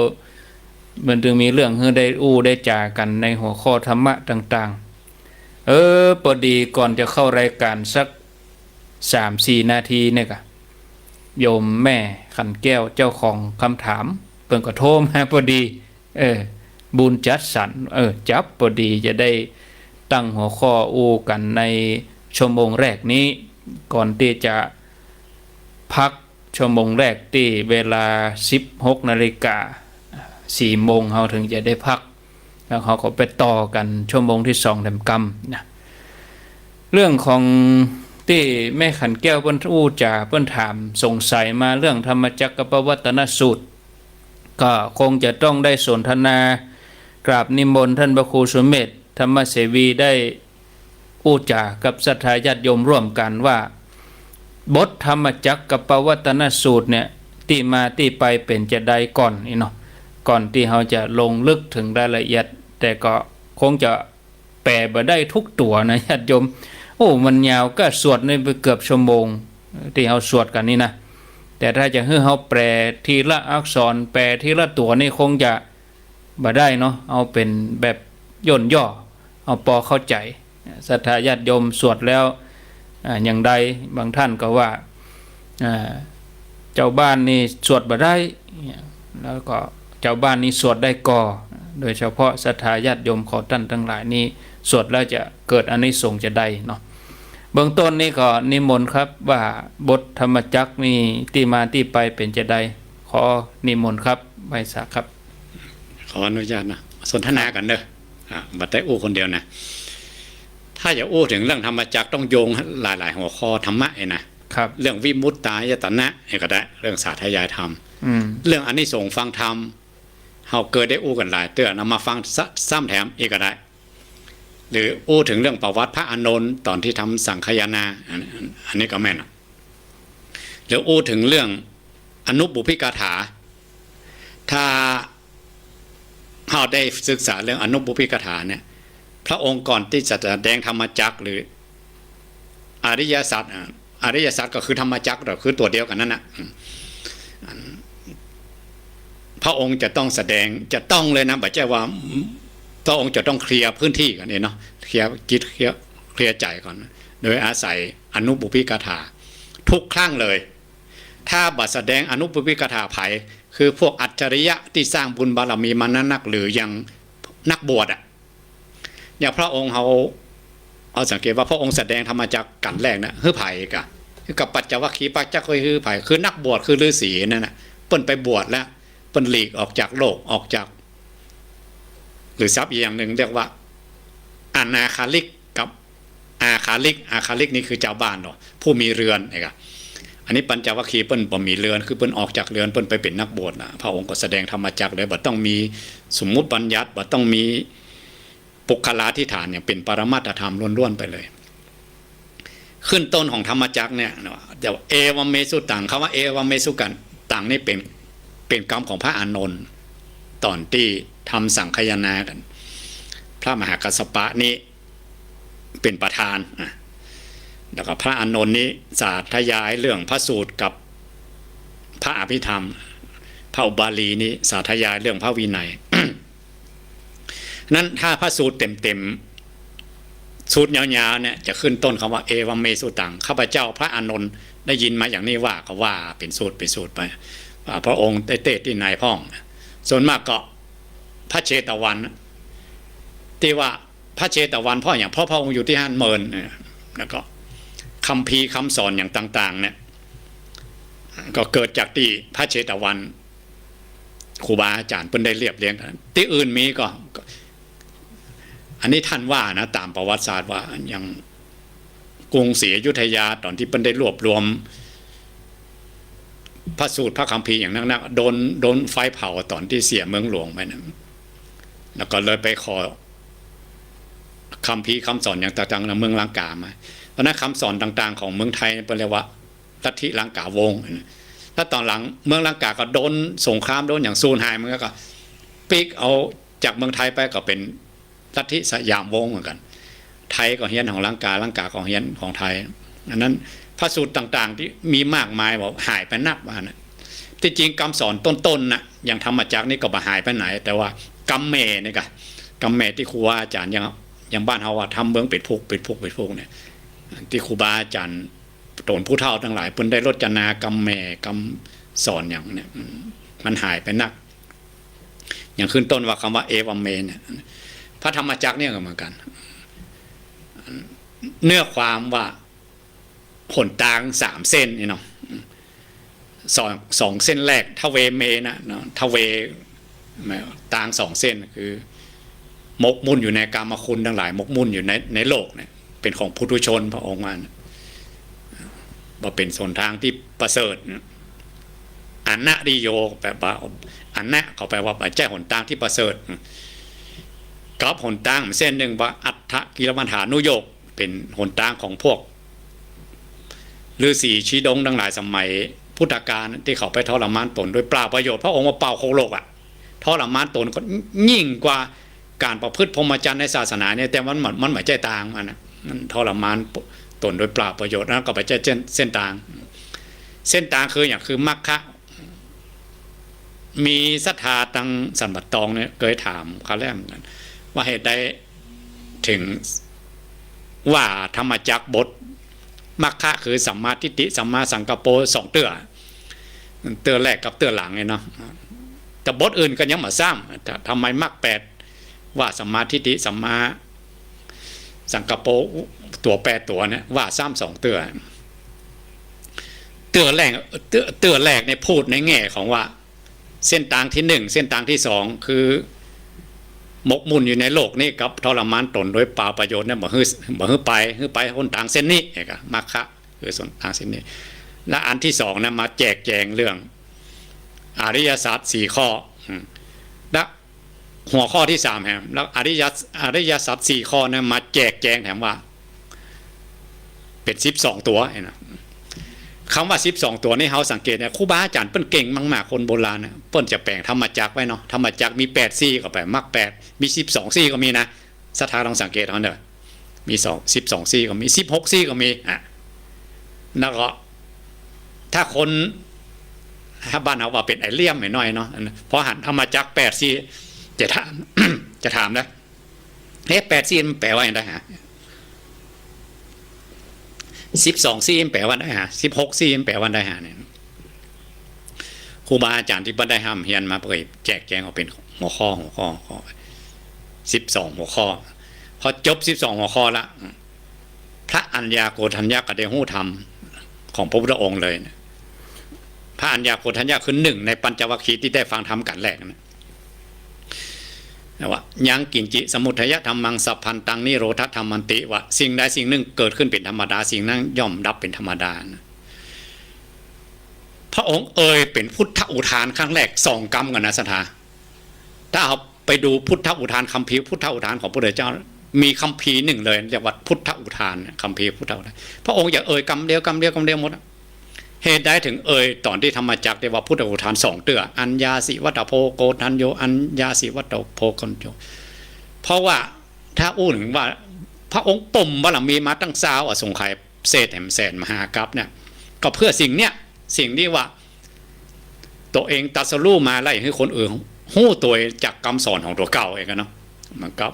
มันจึงมีเรื่องหื้อได้อู้ได้จ๋ากั๋นในหัวข้อธรรมะต่างๆ เออ ปอดีก่อนจะเข้ารายก๋านสักสามสี่นาทีเนี่ยกะ โยมแม่ขันแก้วเจ้าของกำถาม เปิ้นก็โทรมาปอดี เออ บุญจัดสรร เออ จับปอดีจะได้ตั้งหัวข้ออู้กั๋นในชั่วโมงแรกนี้ ก่อนตี้จะพัก ชั่วโมงแรกตี้เวลาสิบหกนาฬิกา สี่โมงเฮาถึงจะได้พัก แล้วเฮาก็ไปต่อกั๋นชั่วโมงตี้สองแถมกำนะ เรื่องของตี้แม่ขันแก้วเปิ้นอู้จ๋า เปิ้นถามสงสัยมาเรื่องธรรมจักกัปปวัตตนสูตร ก็คงจะต้องได้สนทนากราบนิมนต์ท่านพระครูสุเมธ ธรรมเสวีได้อู้จ๋ากับศรัทธาญาติโยมร่วมกั๋นว่า บทธรรมจักกัปปวัตตนสูตรเนี่ย ตี้มาตี้ไปเป๋นจาใดก่อนนี่เนาะ ก่อนตี้เฮาจะลงลึกเถิงรายละเอียด แต่ก็คงจะแปลบ่ได้ทุกตั๋วนะญาติโยม โอ้ มันยาว ก็สวดนี่ไปเกือบชั่วโมง ตี้เฮาสวดกั๋นนี่นะ แต่ถ้าจะหื้อเฮาแปลทีละอักษร แปลทีละตั๋วนี่คงจะ บ่ได้เนาะ เอาเป๋นแบบย่นย่อ เอาปอเข้าใจ๋ ศรัทธาญาติโยมสวดแล้ว อ่า อย่างใด บางท่านก็ว่า อ่า เจ้าบ้านนี่สวดบ่ได้ แล้วก็เจ้าบ้านนี่สวดได้ก่อ โดยเฉพาะศรัทธาญาติโยมของต้านตังหลายนี่ สวดแล้วจะเกิดอานิสงส์จาใดเนาะ เบื้องต้นนี่ก็นิมนต์ครับ ว่าบทธรรมจักนี่ตี้มาตี้ไปเป๋นจาใด ขอนิมนต์ครับ ไหว้สาครับ ขออนุญาตนะ สนทนากั๋นเน่อ อ่า บ่ได้อู้คนเดียวนะ ถ้าจะอู้เถิงเรื่องธรรมจักรต้องโยงหลายๆ หัวข้อธรรมะเองนะ ครับ เรื่องวิมุตตายตนะเองก็ได้ เรื่องสาธยายธรรม อืม เรื่องอานิสงส์ฟังธรรม เฮาเกยได้อู้กั๋นหลายเตื้อ นำมาฟังซะ ซ้ำแถมอีกก็ได้ หรืออู้เถิงเรื่องประวัติพระอานนท์ต๋อนตี้ทำสังคายนา อัน อัน อันนี้ก็แม่นอะ หรืออู้เถิงเรื่องอนุปุพพิกถา ถ้าเฮาได้ศึกษาเรื่องอนุปุพพิกถาเนี่ย พระองค์ก่อนตี้จะแสดงธรรมจักรหรืออริยสัจอะ อริยสัจก็คือธรรมจักร ก็คือตั๋วเดียวกั๋นนั่นน่ะ อืม อัน พระองค์จะต้องแสดง จะต้องเลยนะ บ่ใจ้ว่า พระองค์จะต้องเคลียร์พื้นตี้ก่อนเนี่ยเนาะ เคลียร์จิต เคลียร์ เคลียร์ใจ๋ก่อน โดยอาศัยอนุปุพพิกถา ทุกครั้งเลย ถ้าบ่แสดงอนุปุพพิกถาใผ คือพวกอัจฉริยะตี้สร้างบุญบารมีมานักๆ หรืออย่างนักบวชอะ อย่างพระองค์เฮา เฮาสังเกตว่าพระองค์แสดงธรรมจักรกั๋นแรกนะ หื้อใผกะ หื้อกับปัญจวัคคีย์ ปัญจวัคคีย์หื้อใผ คือนักบวช คือฤๅษีนั่นน่ะ เปิ้นไปบวชแล้ว เปิ้นหลีกออกจากโลก ออกจาก หรือศัพท์อีกอย่างนึ่งเรียกว่า อนาคาริกกับอาคาริก อาคาริกนี่คือจาวบ้านเนาะ ผู้มีเฮือนเองอะ อันนี้ปัญจวัคคีย์เปิ้นบ่มีเฮือน คือเปิ้นออกจากเฮือน เปิ้นไปเป๋นนักบวชนะ พระองค์ก็แสดงธรรมจักรเลย บ่ต้องมีสมมุติบัญญัติ บ่ต้องมีปุคคลาธิฐาน อย่างเป๋นปรมัตถธรรมล้วนๆ ไปเลย ขึ้นต้นของธรรมจักรเนี่ยเนาะ เดี๋ยว เอวัมเมสุตัง คำว่า เอวัมเมสุตัง นี่เป๋น เป๋นกำของพระอานนท์ ต๋อนตี้ทำสังคายนากั๋น พระมหากัสสปะนี่เป๋นประธาน อ่ะ แล้วก็พระอานนท์นี่สาธยายเรื่องพระสูตรกับพระอภิธรรม พระอุบาลีนี่สาธยายเรื่องพระวินัย นั้นถ้าพระสูตรเต็มๆ สูตรยาวๆ เนี่ยจะขึ้นต้นคำว่า เอวัมเมสุตัง ข้าพเจ้าพระอานนท์ได้ยินมาอย่างนี้ว่า ก็ว่าเป๋นสูตรเป๋นสูตรไป อ่า พระองค์ได้เตสน์ตี้ไหนพ่อง ส่วนมากก็พระเชตวัน ตี้ว่า พระเชตวัน เพราะหยัง เพราะพระองค์อยู่ตี้หั้นเมิน แล้วก็คัมภีร์กำสอนอย่างต่างๆ เนี่ย ก็เกิดจากตี้พระเชตวัน ครูบาอาจ๋ารย์เปิ้นได้เรียบเรียง ตี้อื่นมีก็ ก็ อันนี้ต้านว่านะ ต๋ามประวัติศาสตร์ว่า อย่างกรุงศรีอยุธยา ต๋อนตี้เปิ้นได้รวบรวมพระสูตรพระคัมภีร์อย่างนักๆ โดน โดนไฟเผาต๋อนตี้เสียเมืองหลวงไปนะ แล้วก็เลยไปขอคัมภีร์กำสอนอย่างต่างๆ ในเมืองลังกามา เพราะนั้นกำสอนต่างๆ ของเมืองไทยเปิ้นเรียกว่าลัทธิลังกาวงศ์นะ แล้วต๋อนหลังเมืองลังกาก็โดนสงคราม โดนหยังสูญหาย มันก็ปิ๊กเอาจากเมืองไทยไป ก็เป๋นลัทธิสยามวงศ์เหมือนกั๋น ไทยก็เฮียนของลังกา ลังกาก็เฮียนของไทย อันนั้นพระสูตรต่างๆ ตี้มีมากมาย บอกหายไปนักว่านะ ตี้จริงกำสอนต้นๆ น่ะ อย่างธรรมจักรนี่ก็บ่หายไปไหน แต่ว่ากำแหม่นี่กะ กำแหม่ตี้ครูบาอาจ๋ารย์ อย่าง อย่างบ้านเฮาว่าทำเมืองปิดผุก ปิดผุก ปิดผุกเนี่ย ตี้ครูบาอาจ๋ารย์ต๋นผู้เฒ่าตังหลายเปิ้นได้รจนากำแหม่กำสอนอย่างเนี่ย มัน มันหายไปนัก อย่างขึ้นต้นว่าคำว่า เอวัมเม เนี่ย พระธรรมจักรเนี่ยก็เหมือนกั๋น เนื้อความว่า หนตางสามเส้นนี่เนาะ สอง สองเส้นแรก ทเวเม นะเนาะ ทเว ตางสองเส้นคือ หมกมุ่นอยู่ในกามคุณตังหลาย หมกมุ่นอยู่ใน ในโลกเนี่ย เป๋นของปุถุชน พระองค์ว่านะ ว่าเป๋นหนตางตี้ประเสริฐนะ อนะริโย แปลว่า อนะ ก็แปลว่าบ่ใจ้หนตางตี้ประเสริฐ กับหนตางเส้นนึ่งว่า อัฏฐกิลมัฏฐานุโยค เป๋นหนตางของพวกฤๅษีชีดงตังหลายสมัยพุทธกาล ตี้เขาไปทรมานตนโดยเปล่าประโยชน์ พระองค์ว่าเปล่าโคโลกอะ ทรมานตนก็ยิ่งกว่าก๋านประพฤติพรหมจรรย์ในศาสนาเนี่ย แต่มัน มัน มันบ่ใจ้ตางมันนะ มันทรมานตนโดยเปล่าประโยชน์ อันนั้นก็บ่ใจ้เส้น เส้นตาง เส้นตางคือหยัง คือมรรคะ มีศรัทธาตังสันป่าตองเนี่ย เกยถามข้าแล้วเหมือนกั๋น ว่าเหตุใดเถิงว่าธรรมจักรบท มรรคะคือสัมมาทิฏฐิ สัมมาสังกัปโป สองเตื้อ เตื้อแรกกับเตื้อหลังเนี่ยเนาะ แต่บทอื่นก็ยังบ่ซ้ำ ทำไมมรรคแปดว่าสัมมาทิฏฐิ สัมมาสังกัปโป ตั๋วแปดตั๋วเนี่ย ว่าซ้ำสองเตื้อ เตื้อแรก เตื้อ เตื้อแรกเนี่ยพูดในแง่ของว่า เส้นตางตี้นึ่ง เส้นตางตี้สอง คือหมกมุ่นอยู่ในโลกนี้กับทรมานตนโดยเปล่าประโยชน์เนี่ย บ่หื้อ บ่หื้อไป หื้อไปหนตางเส้นนี้ เอกะ มรรคะ คือหนตางเส้นนี้ และอันตี้สองนะ มาแจกแจงเรื่องอริยสัจสี่ข้อ อืม และหัวข้อตี้สามแหม แล้วอริย อริยสัจสี่ข้อนะ มาแจกแจงแถมว่า เป๋นสิบสองตั๋วนะ คำว่าสิบสองตั๋วนี่ เฮาสังเกตเนี่ย ครูบาอาจ๋ารย์เปิ้นเก่งมากๆ คนโบราณนะ เปิ้นจะแป๋งธรรมจักรไว้เนาะ ธรรมจักรมีแปดซี่ก็แป๋งมรรคแปด มีสิบสองซี่ก็มีนะ ศรัทธาลองสังเกตเอาเน่อ มีสอง สิบสองซี่ก็มี สิบหกซี่ก็มี อ่ะ แล้วก็ ถ้าคน ถ้าบ้านเฮาว่าเป๋นไอ้เลี่ยมไอ้น้อยเนาะ อันนั้น พอหันธรรมจักรแปดซี่ จะถาม จะถามนะ เอ๊ะ แปดซี่มันแป๋ว่าอะไ๋ฮะ สิบสองซี่มันแป๋ว่าอะไ๋ฮะ สิบหกซี่มันแป๋ว่าอะไ๋ฮะเนี่ย ครูบาอาจ๋ารย์ตี้เปิ้นได้ฮ่ำเฮียนมาเผยแจกแจงออกเป๋นหัวข้อ หัวข้อ หัวข้อ สิบสองหัวข้อ พอจบสิบสองหัวข้อละ พระอัญญาโกณฑัญญะก็ได้ฮู้ธรรมของพระพุทธองค์เลยนะ พระอัญญาโกณฑัญญะคือหนึ่งในปัญจวัคคีย์ตี้ได้ฟังธรรมกั๋นแรกนะ นะว่า ยังกิญจิสมุททายะธัมมัง สัพพันตังนิโรธธัมมันติ ว่าสิ่งใดสิ่งนึ่งเกิดขึ้นเป๋นธรรมดา สิ่งนั้นย่อมดับเป๋นธรรมดานะ พระองค์เอ่ยเป๋นพุทธอุทานครั้งแรกสองกำก่อนนะศรัทธา ถ้าเอาไปดูพุทธอุทาน คัมภีร์พุทธอุทานของพระพุทธเจ้า มีคัมภีร์นึ่งเลย เรียกว่าพุทธอุทานเนี่ย คัมภีร์พุทธอุทาน พระองค์จะเอ่ยกำเดียว กำเดียว กำเดียวหมดอะ เหตุใดเถิงเอ่ยต๋อนตี้ธรรมจักรได้ว่าพุทธอุทานสองเตื้อ อัญญาสิวัตโพโกณฑัญโญ อัญญาสิวัตโพโกณฑัญโญ เพราะว่าถ้าอู้เถิงว่าพระองค์ปมบารมีมาตั้งซาวอสงไขยเศษแหมแสนมหากัปเนี่ย ก็เพื่อสิ่งเนี้ย สิ่งตี้ว่าตั๋วเองตรัสรู้มาแล้ว หื้อคนอื่นฮู้ตั๋วจากกำสอนของตั๋วเก่าเองอะเนาะ เหมือนกับ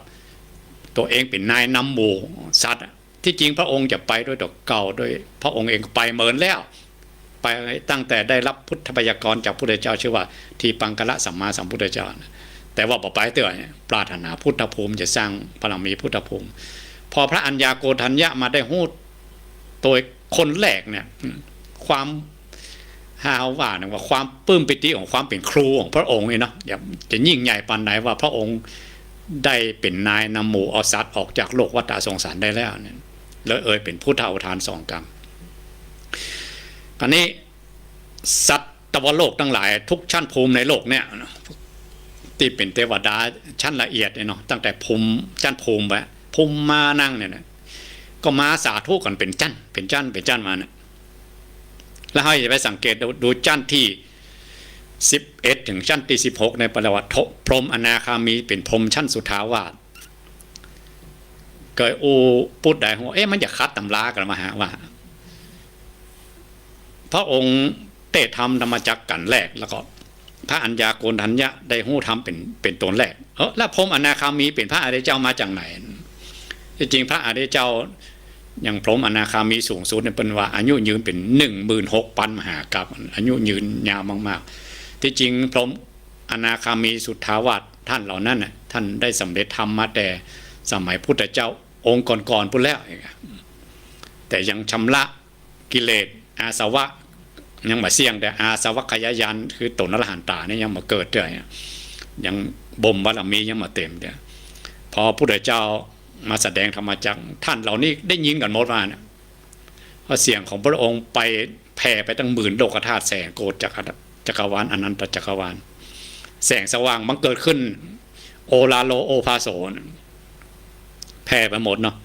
ตั๋วเองเป๋นนายนำหมู่สัตว์อะ ตี้จริงพระองค์จะไปด้วยตั๋วเก่า ด้วยพระองค์เองไปเมินแล้ว ไปตั้งแต่ได้รับพุทธพยากรณ์จากพุทธเจ้า ชื่อว่าทีปังคละสัมมาสัมพุทธเจ้านะ แต่ว่าบ่ไปเตื้อ ปรารถนาพุทธภูมิ จะสร้างบารมีพุทธภูมิ พอพระอัญญาโกณฑัญญะมาได้ฮู้โตยคนแรกเนี่ย ความ หาว่าเนี่ยว่าความปลื้มปีติของความเป๋นครูของพระองค์นี่เนาะ อย่าจะยิ่งใหญ่ปานใดว่าพระองค์ได้เป๋นนายนำหมู่เอาสัตว์ออกจากโลกวัฏฏะสงสารได้แล้วเนี่ย แล้วเอยเป๋นพุทธาอุทานสองกำ อันนี้สัตวโลกตังหลายทุกชั้นภูมิในโลกเนี่ย ตี้เป๋นเตวดาชั้นละเอียดเนี่ยเนาะ ตั้งแต่ภูมิ ชั้นภูมิไป ภูมิมานั่งเนี่ยนะ ก็มาสาธุกั๋นเป๋นชั้น เป๋นชั้น เป๋นชั้นมาเนี่ย แล้วเฮาจะไปสังเกตดู ดูชั้นตี้สิบเอ็ดเถิงชั้นตี้สิบหก ในปริวาส พรหมอนาคามีเป๋นพรหมชั้นสุทธาวาส เกยอู้ปุดได้หัว เอ๊ะ มันจะขัดตำรากั๋นบ่ฮะ ว่า พระองค์เตศน์ธรรมจักรกั๋นแรก แล้วก็พระอัญญาโกณฑัญญะได้ฮู้ธรรมเป๋น เป๋นต๋นแรก เออ แล้วพรหมอนาคามีเป๋นพระอริยเจ้ามาจากไหน ที่จริงพระอริยเจ้า อย่างพรหมอนาคามีสูงสุดเนี่ย เปิ้นว่าอายุยืนเป๋นหนึ่งหมื่นหกปันมหากัป อายุยืนยาวมากๆ ที่จริงพรหมอนาคามีสุทธาวาสท่านเหล่านั้นน่ะ ท่านได้สำเร็จธรรมมาแต่สมัยพุทธเจ้าองค์ก่อนๆ ปู้นแล้ว แต่ยังชำระกิเลสอาสวะยังบ่เสี้ยง แต่อาสวัคคยญาณคือต๋นอรหันตาเนี่ยยังบ่เกิดเตื้อ ยังบ่มบารมียังบ่เต๋มเตื้อ พอพุทธเจ้ามาแสดงธรรมจักร ท่านเหล่านี้ได้ยินกั๋นหมดว่าเนี่ย เพราะเสียงของพระองค์ไปแผ่ไปตั้งหมื่นโลกธาตุ แสนโกฏจักร จักรวาล อนันตจักรวาล แสงสว่างบังเกิดขึ้น โอฬารโลโอภาโส แผ่ไปหมดเนาะ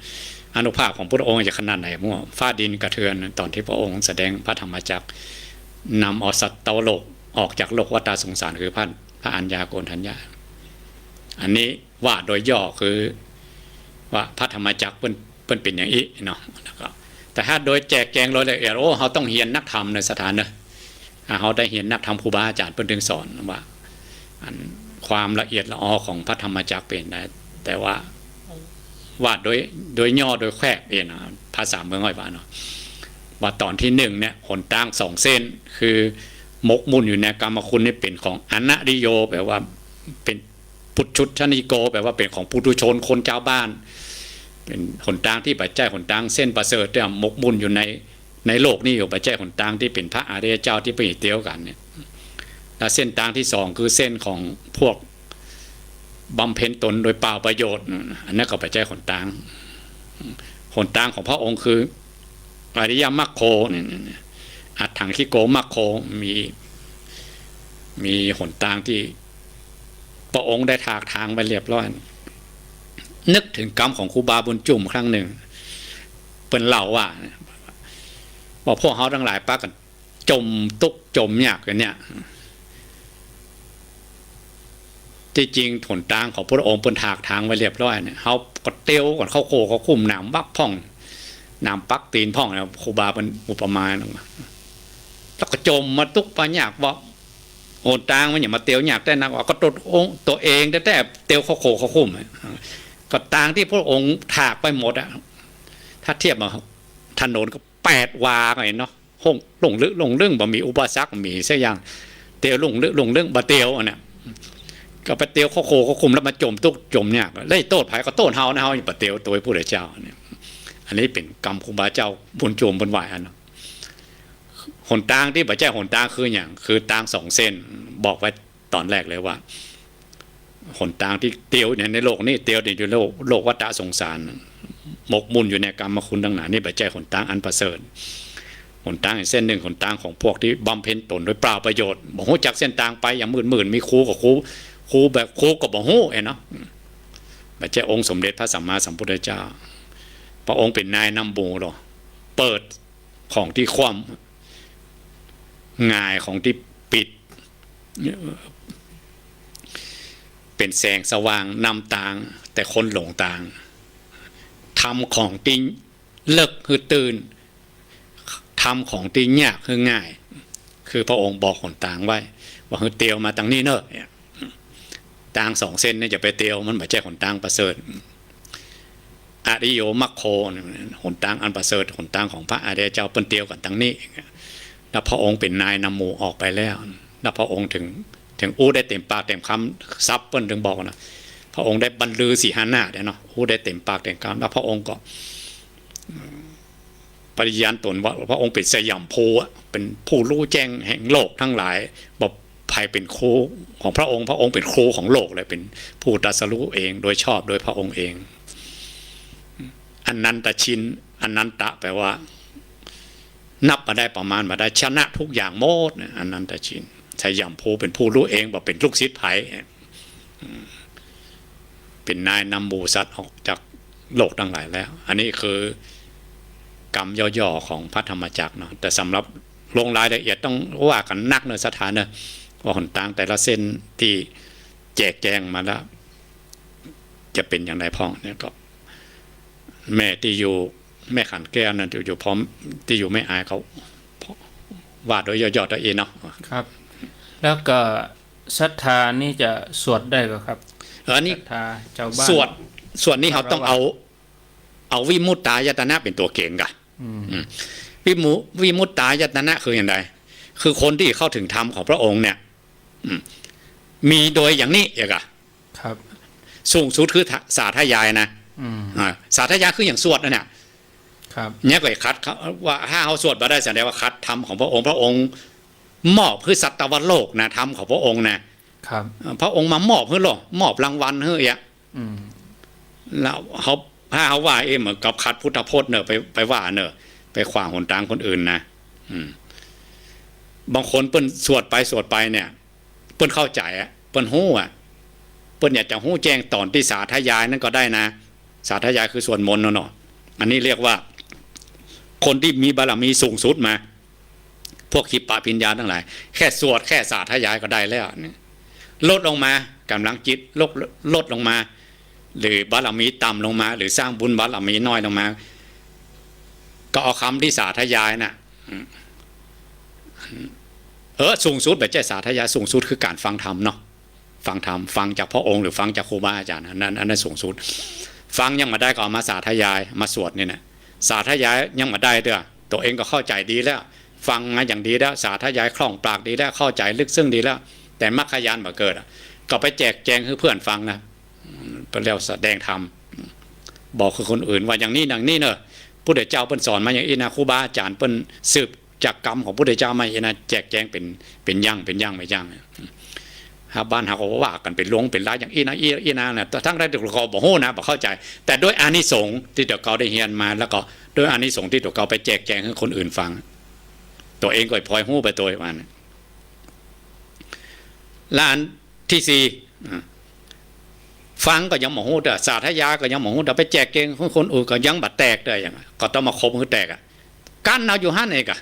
อานุภาพของพระองค์จะขนาดไหน เมื่อฟ้าดินกระเทือน ต๋อนตี้พระองค์แสดงพระธรรมจักร นำเอาสัตวโลกออกจากโลกวัฏฏะสงสาร คือพระ พระอัญญาโกณฑัญญะ อันนี้ว่าโดยย่อคือว่าพระธรรมจักรเปิ้น เปิ้นเป๋นอย่างอี้เนาะ แล้วก็ แต่ถ้าโดยแจกแจงโดยละเอียด โอ้ เฮาต้องเฮียนนักธรรมเน่อ สถานเน่อ อ่า เฮาได้เฮียนนักธรรมครูบาอาจ๋ารย์เปิ้นเถิงสอนว่า อันความละเอียดละออของพระธรรมจักรเป๋นได แต่ว่า ว่าโดย โดยย่อโดยแควบเองนะ ภาษาเมืองอ้อยว่าเนาะ ว่าต๋อนตี้หนึ่งเนี่ย หนตางสองเส้น คือหมกมุ่นอยู่ในกามคุณนี่เป๋นของอนัตติโย แปลว่าเป๋น ปุจจุชนิโก แปลว่าเป๋นของปุถุชน คนจาวบ้าน เป๋นหนตางตี้บ่ใจ้หนตางเส้นประเสริฐ ตี้หมกมุ่นอยู่ใน ในโลกนี้อยู่ บ่ใจ้หนตางตี้เป๋นพระอริยเจ้าตี้เปิ้นเตียวกั๋นเนี่ย แล้วเส้นตางตี้สองคือเส้นของพวกบำเพ็ญตนโดยเปล่าประโยชน์ อันนั้นก็บ่ใจ้หนตาง หนตางของพระองค์คืออริยมรรคโคเนี่ย อัฏฐังคิโกมัคโค มี มีหนตางตี้พระองค์ได้ถากถางไว้เรียบร้อย นึกเถิงกำของครูบาบุญจุ่มครั้งหนึ่ง เปิ้นเล่าว่า ว่าพวกเฮาตังหลายปากั๋นจ๋มตุ๊กข์จ๋มยากกั๋นเนี่ย ตี้จริงหนตางของพระองค์เปิ้นถากถางไว้เรียบร้อยเนี่ย เฮาก็เตียวกั๋นเข้าโคเข้าคุ้ม หนามวักพ่อง หนามปักตี๋นพ่องเนี่ย ครูบาเปิ้นอุปมาเนาะ แล้วก็จ๋มมาตุ๊กข์ปายาก ว่าหนตางมันหยังมาเตียวยากแต๊นัก ว่าก็ตั๋วองค์ ตั๋วเองแต๊ๆ เตียวเข้าโคเข้าคุ้มอะ ก็ตางตี้พระองค์ถากไปหมดอะ ถ้าเทียบมาถนนก็แปดวาก็หันเนาะ ห้องหลงลึกหลงลึ่ง บ่มีอุปสรรค บ่มีสักอย่าง เตียวหลงลึกหลงลึ่ง บ่เตียวอันเนี้ย ก็ไปเตียวเข้าโคเข้าคุ้ม แล้วมาจ๋มตุ๊กข์จ๋มยาก แล้วโต้ษใผ ก็โต้ษเฮานะ เฮาบ่เตียวตั๋วพุทธเจ้าเนี่ย อันนี้เป๋นกำครูบาเจ้าบุญจุ่มเปิ้นว่าอันเนาะ หนตางตี้บ่ใจ้หนตางคือหยัง คือตางสองเส้น บอกไว้ต๋อนแรกเลยว่า หนตางตี้เตียวเนี่ยในโลกนี้ เตียวอยู่ในโลก โลกวัฏฏะสงสาร หมกมุ่นอยู่ในกามคุณตังหลาย นี่บ่ใจ้หนตางอันประเสริฐ หนตางอีกเส้นหนึ่ง หนตางของพวกตี้บำเพ็ญตนโดยเปล่าประโยชน์ บ่ฮู้จักเส้นตางไป อย่างมืดๆ มีครูก็ครู ครูแบบครูก็บ่ฮู้อะเนาะ บ่ใจ้องค์สมเด็จพระสัมมาสัมพุทธเจ้า พระองค์เป๋นนายนำหมู่เหรอ เปิดของตี้คว่ำ หงายของตี้ปิด เป๋นแสงสว่างนำตาง แต่คนหลงตาง ทำของตี้เลิกหื้อตื้น ทำของตี้ยากหื้อง่าย คือพระองค์บอกหนตางไว้ ว่าหื้อเตียวมาตางนี้เน่อ ตางสองเส้นนี่จะไปเตียว มันบ่ใจ้หนตางประเสริฐ อริโยมัคโค หนตางอันประเสริฐ หนตางของพระอริยเจ้า เปิ้นเตียวกั๋นตางนี้ แล้วพระองค์เป๋นนายนำหมู่ออกไปแล้ว แล้วพระองค์เถิง เถิงอู้ได้เต๋มปากเต๋มกำ ศัพท์เปิ้นเถิงบอกนะ พระองค์ได้บรรลือสี่ห้าหน้าเด้อเนาะ อู้ได้เต๋มปากเต๋มกำ แล้วพระองค์ก็ ปริญาณต๋นว่าพระองค์เป๋นสยามภูอะ เป๋นผู้ฮู้แจ้งแห่งโลกตังหลาย บ่ใผเป๋นครูของพระองค์ พระองค์เป๋นครูของโลกเลย เป๋นผู้ตรัสรู้เองโดยชอบโดยพระองค์เอง อนันตชิน อนันตะแปลว่า นับบ่ได้ประมาณบ่ได้ ชนะทุกอย่างหมดนะ อนันตชิน สยามภูเป๋นผู้ฮู้เอง บ่เป๋นลูกศิษย์ใผ เป๋นนายนำหมู่สัตว์ออกจากโลกตังหลายแล้ว อันนี้คือกำย่อๆของพระธรรมจักรเนาะ แต่สำหรับลงรายละเอียดต้องว่ากั๋นนักเนอะ ศรัทธาเนอะ ว่าหนตางแต่ละเส้นตี้แจกแจงมาแล้ว จะเป๋นอย่างไรพ่องเนี่ยก็ แม่ตี้อยู่ แม่ขันแก้วนั่นตี้อยู่พร้อม ตี้อยู่แม่อายเขา ว่าโดยย่อๆ ตะเองเนาะ ครับ แล้วก็ศรัทธานี่จะสวดได้ก่อครับ เออ นี่ ศรัทธาชาวบ้าน สวด สวดนี่เฮาต้องเอา เอาวิมุตตายตนะเป๋นตั๋วเก๋ณฑ์ก่ะ อืม อืม วิมุ วิมุตตายตนะคืออย่างไร คือคนตี้เข้าถึงธรรมของพระองค์เนี่ย อืม มีโดยอย่างนี้เองอะ ครับ สูงสุดคือสาธยายนะ อืม อ่า สาธยายคืออย่างสวดนั่นน่ะ ครับ เนี่ยก็ขัดเขา ว่าถ้าเฮาสวดบ่ได้แสดงว่าขัดธรรมของพระองค์ พระองค์มอบหื้อสัตวโลกนะ ธรรมของพระองค์นะ ครับ เอ่อ พระองค์มามอบหื้อโลก มอบรางวัลหื้อเอียะ อืม แล้วเฮา ถ้าเฮาว่า เอ๊ะ เหมือนกับขัดพุทธพจน์เนอะ ไป ไปว่าเนอะ ไปขวางหนตางคนอื่นนะ อืม บางคนเปิ้นสวดไปสวดไปเนี่ย เปิ้นเข้าใจ๋อะ เปิ้นฮู้อะ เปิ้นอยากจะฮู้แจ้งต๋อนตี้สาธยายนั้นก็ได้นะ สาธยายคือสวดมนต์นั่นเนาะ อันนี้เรียกว่า คนตี้มีบารมีสูงสุดมา พวกขิปปะพิญญาตังหลาย แค่สวดแค่สาธยายก็ได้แล้วเนี่ย ลดลงมา ก๋ำลังจิตลด ลดลงมา หรือบารมีต่ำลงมา หรือสร้างบุญบารมีน้อยลงมา ก็เอากำตี้สาธยายน่ะ อืม เออ สูงสุดบ่ใจ้สาธยาย สูงสุดคือก๋านฟังธรรมเนาะ ฟังธรรม ฟังจากพระองค์หรือฟังจากครูบาอาจ๋ารย์ อันนั้น อันนั้นสูงสุด ฟังยังบ่ได้ก็เอามาสาธยาย มาสวดนี่นะ สาธยายยังบ่ได้เตื้อ ตั๋วเองก็เข้าใจ๋ดีแล้ว ฟังมาอย่างดีแล้ว สาธยายคล่องปากดีแล้ว เข้าใจ๋ลึกซึ้งดีแล้ว แต่มรรคญาณบ่เกิดอะ ก็ไปแจกแจงหื้อเพื่อนฟังนะ อืม เปิ้นเรียกแสดงธรรม บอกคือคนอื่นว่าอย่างนี้อย่างนี้เนอะ พุทธเจ้าเปิ้นสอนมาอย่างอี้นะ ครูบาอาจ๋ารย์เปิ้นสืบจากกำของพุทธเจ้ามาอย่างอี้นะ แจกแจงเป๋น เป๋นอย่าง เป๋นอย่างไปอย่าง ถ้าบ้านเฮาก็ว่ากั๋นเป๋นลวงเป๋นลายอย่างอี้นะ อี้ อี้นะ นะ แต่ตังๆ ตี้ก็บ่ฮู้นะ บ่เข้าใจ๋ แต่ด้วยอานิสงส์ตี้ตั๋วเก่าได้เฮียนมา แล้วก็ด้วยอานิสงส์ตี้ตั๋วเก่าไปแจกแจงหื้อคนอื่นฟัง ตั๋วเองก็พลอยฮู้ไปโตยว่านะ และอันตี้สี่ อ่า ฟังก็ยังบ่ฮู้เตื้อ สาธยายก็ยังบ่ฮู้เตื้อ ไปแจกแจงหื้อคนอื่นก็ยังบ่แตกเตื้อ อย่างนั้นก็ต้องมาคบหื้อแตกอะ กั้นเอาอยู่หั้นเองอะ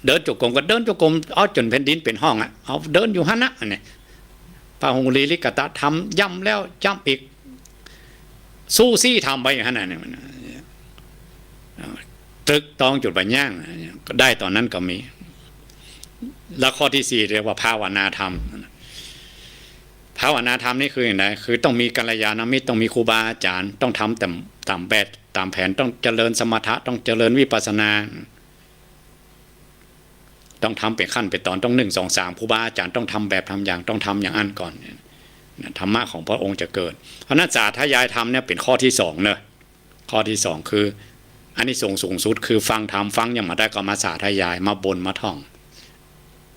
เดินจงกรมก็เดินจงกรม เอาจ๋นแผ่นดินเป๋นห้องอะ เอาเดินอยู่หั้นนะ อันนี้ พหุลีลิกตธรรม ย้ำแล้วย้ำอีก สู้ซี้ทำไปอย่างนั้นน่ะ มัน เอ่อ ตึกตองจุดบ่าย่าง ก็ได้ต๋อนนั้นก็มี แล้วข้อตี้สี่เรียกว่าภาวนาธรรม ภาวนาธรรมนี่คืออย่างไร คือต้องมีกัลยาณมิตร ต้องมีครูบาอาจ๋ารย์ ต้องทำต๋าม ต๋ามแบบ ต๋ามแผน ต้องเจริญสมถะ ต้องเจริญวิปัสสนา ต้องทำเป๋นขั้นเป๋นต๋อน ต้องหนึ่ง สอง สาม ครูบาอาจ๋ารย์ต้องทำแบบทำอย่าง ต้องทำอย่างอั้นก่อน นะ ธรรมะของพระองค์จะเกิด เพราะฉะนั้นสาธยายธรรมเนี่ยเป๋นข้อตี้สองเนอะ ข้อตี้สองคือ อานิสงส์สูงสุดคือฟังธรรม ฟังยังบ่ได้ก็มาสาธยาย มาบน มาท่อง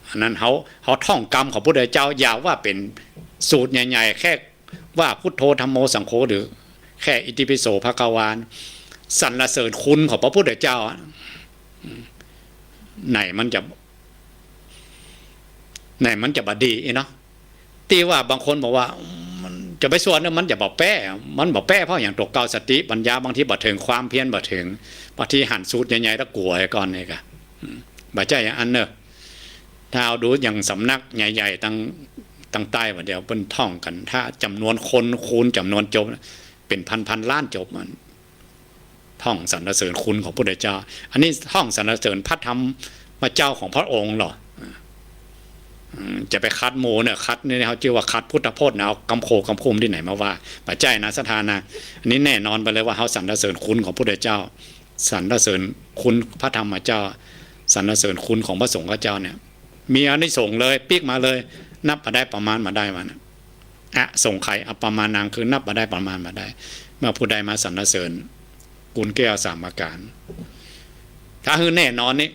อันนั้นเฮา เฮาท่องกำของพุทธเจ้า อย่าว่าเป๋นสูตรใหญ่ๆ แค่ว่าพุทโธธัมโมสังโฆ หรือแค่อิติปิโสภะคะวา สรรเสริญคุณของพระพุทธเจ้าอะ ไหนมันจะ ไหนมันจะบ่ดีอี้เนาะ ตี้ว่าบางคนบอกว่า มันจะไปสวดเนี่ย มันจะบ่แป๊ มันบ่แป๊เพราะอย่างตั๋วเก่าสติปัญญาบางทีบ่เถิง ความเพียรบ่เถิง บางทีหันสูตรใหญ่ๆ แล้วกั๋วไว้ก่อนนี่กะ อืม บ่ใจ้อย่างอั้นเนอะ ถ้าเอาดูอย่างสำนักใหญ่ๆ ตัง ตังใต้บ่าเดี่ยวเปิ้นท่องกั๋น ถ้าจ๋ำนวนคนคูณจ๋ำนวนจบ เป๋นพันๆ ล้านจบมัน ท่องสรรเสริญคุณของพุทธเจ้า อันนี้ท่องสรรเสริญพระธรรมเจ้าของพระองค์เหรอ อืม จะไปขัดหมู่เนี่ย ขัดนี่เฮาจื้อว่าขัดพุทธพจน์นะ เอากำโขงกำคุมตี้ไหนมาว่า บ่ใจ้นะ ศรัทธานะ อันนี้แน่นอนไปเลยว่าเฮาสรรเสริญคุณของพุทธเจ้า สรรเสริญคุณพระธรรมเจ้า สรรเสริญคุณของพระสงฆ์เจ้าเนี่ย มีอานิสงส์เลย ปิ๊กมาเลย นับบ่าได้ประมาณบ่าได้ ว่านะ อสงไขย อัปปมาณัง คือนับบ่าได้ประมาณบ่าได้ เมื่อผู้ใดมาสรรเสริญ กุณแก้วสามประการ ถ้าหื้อแน่นอนนี่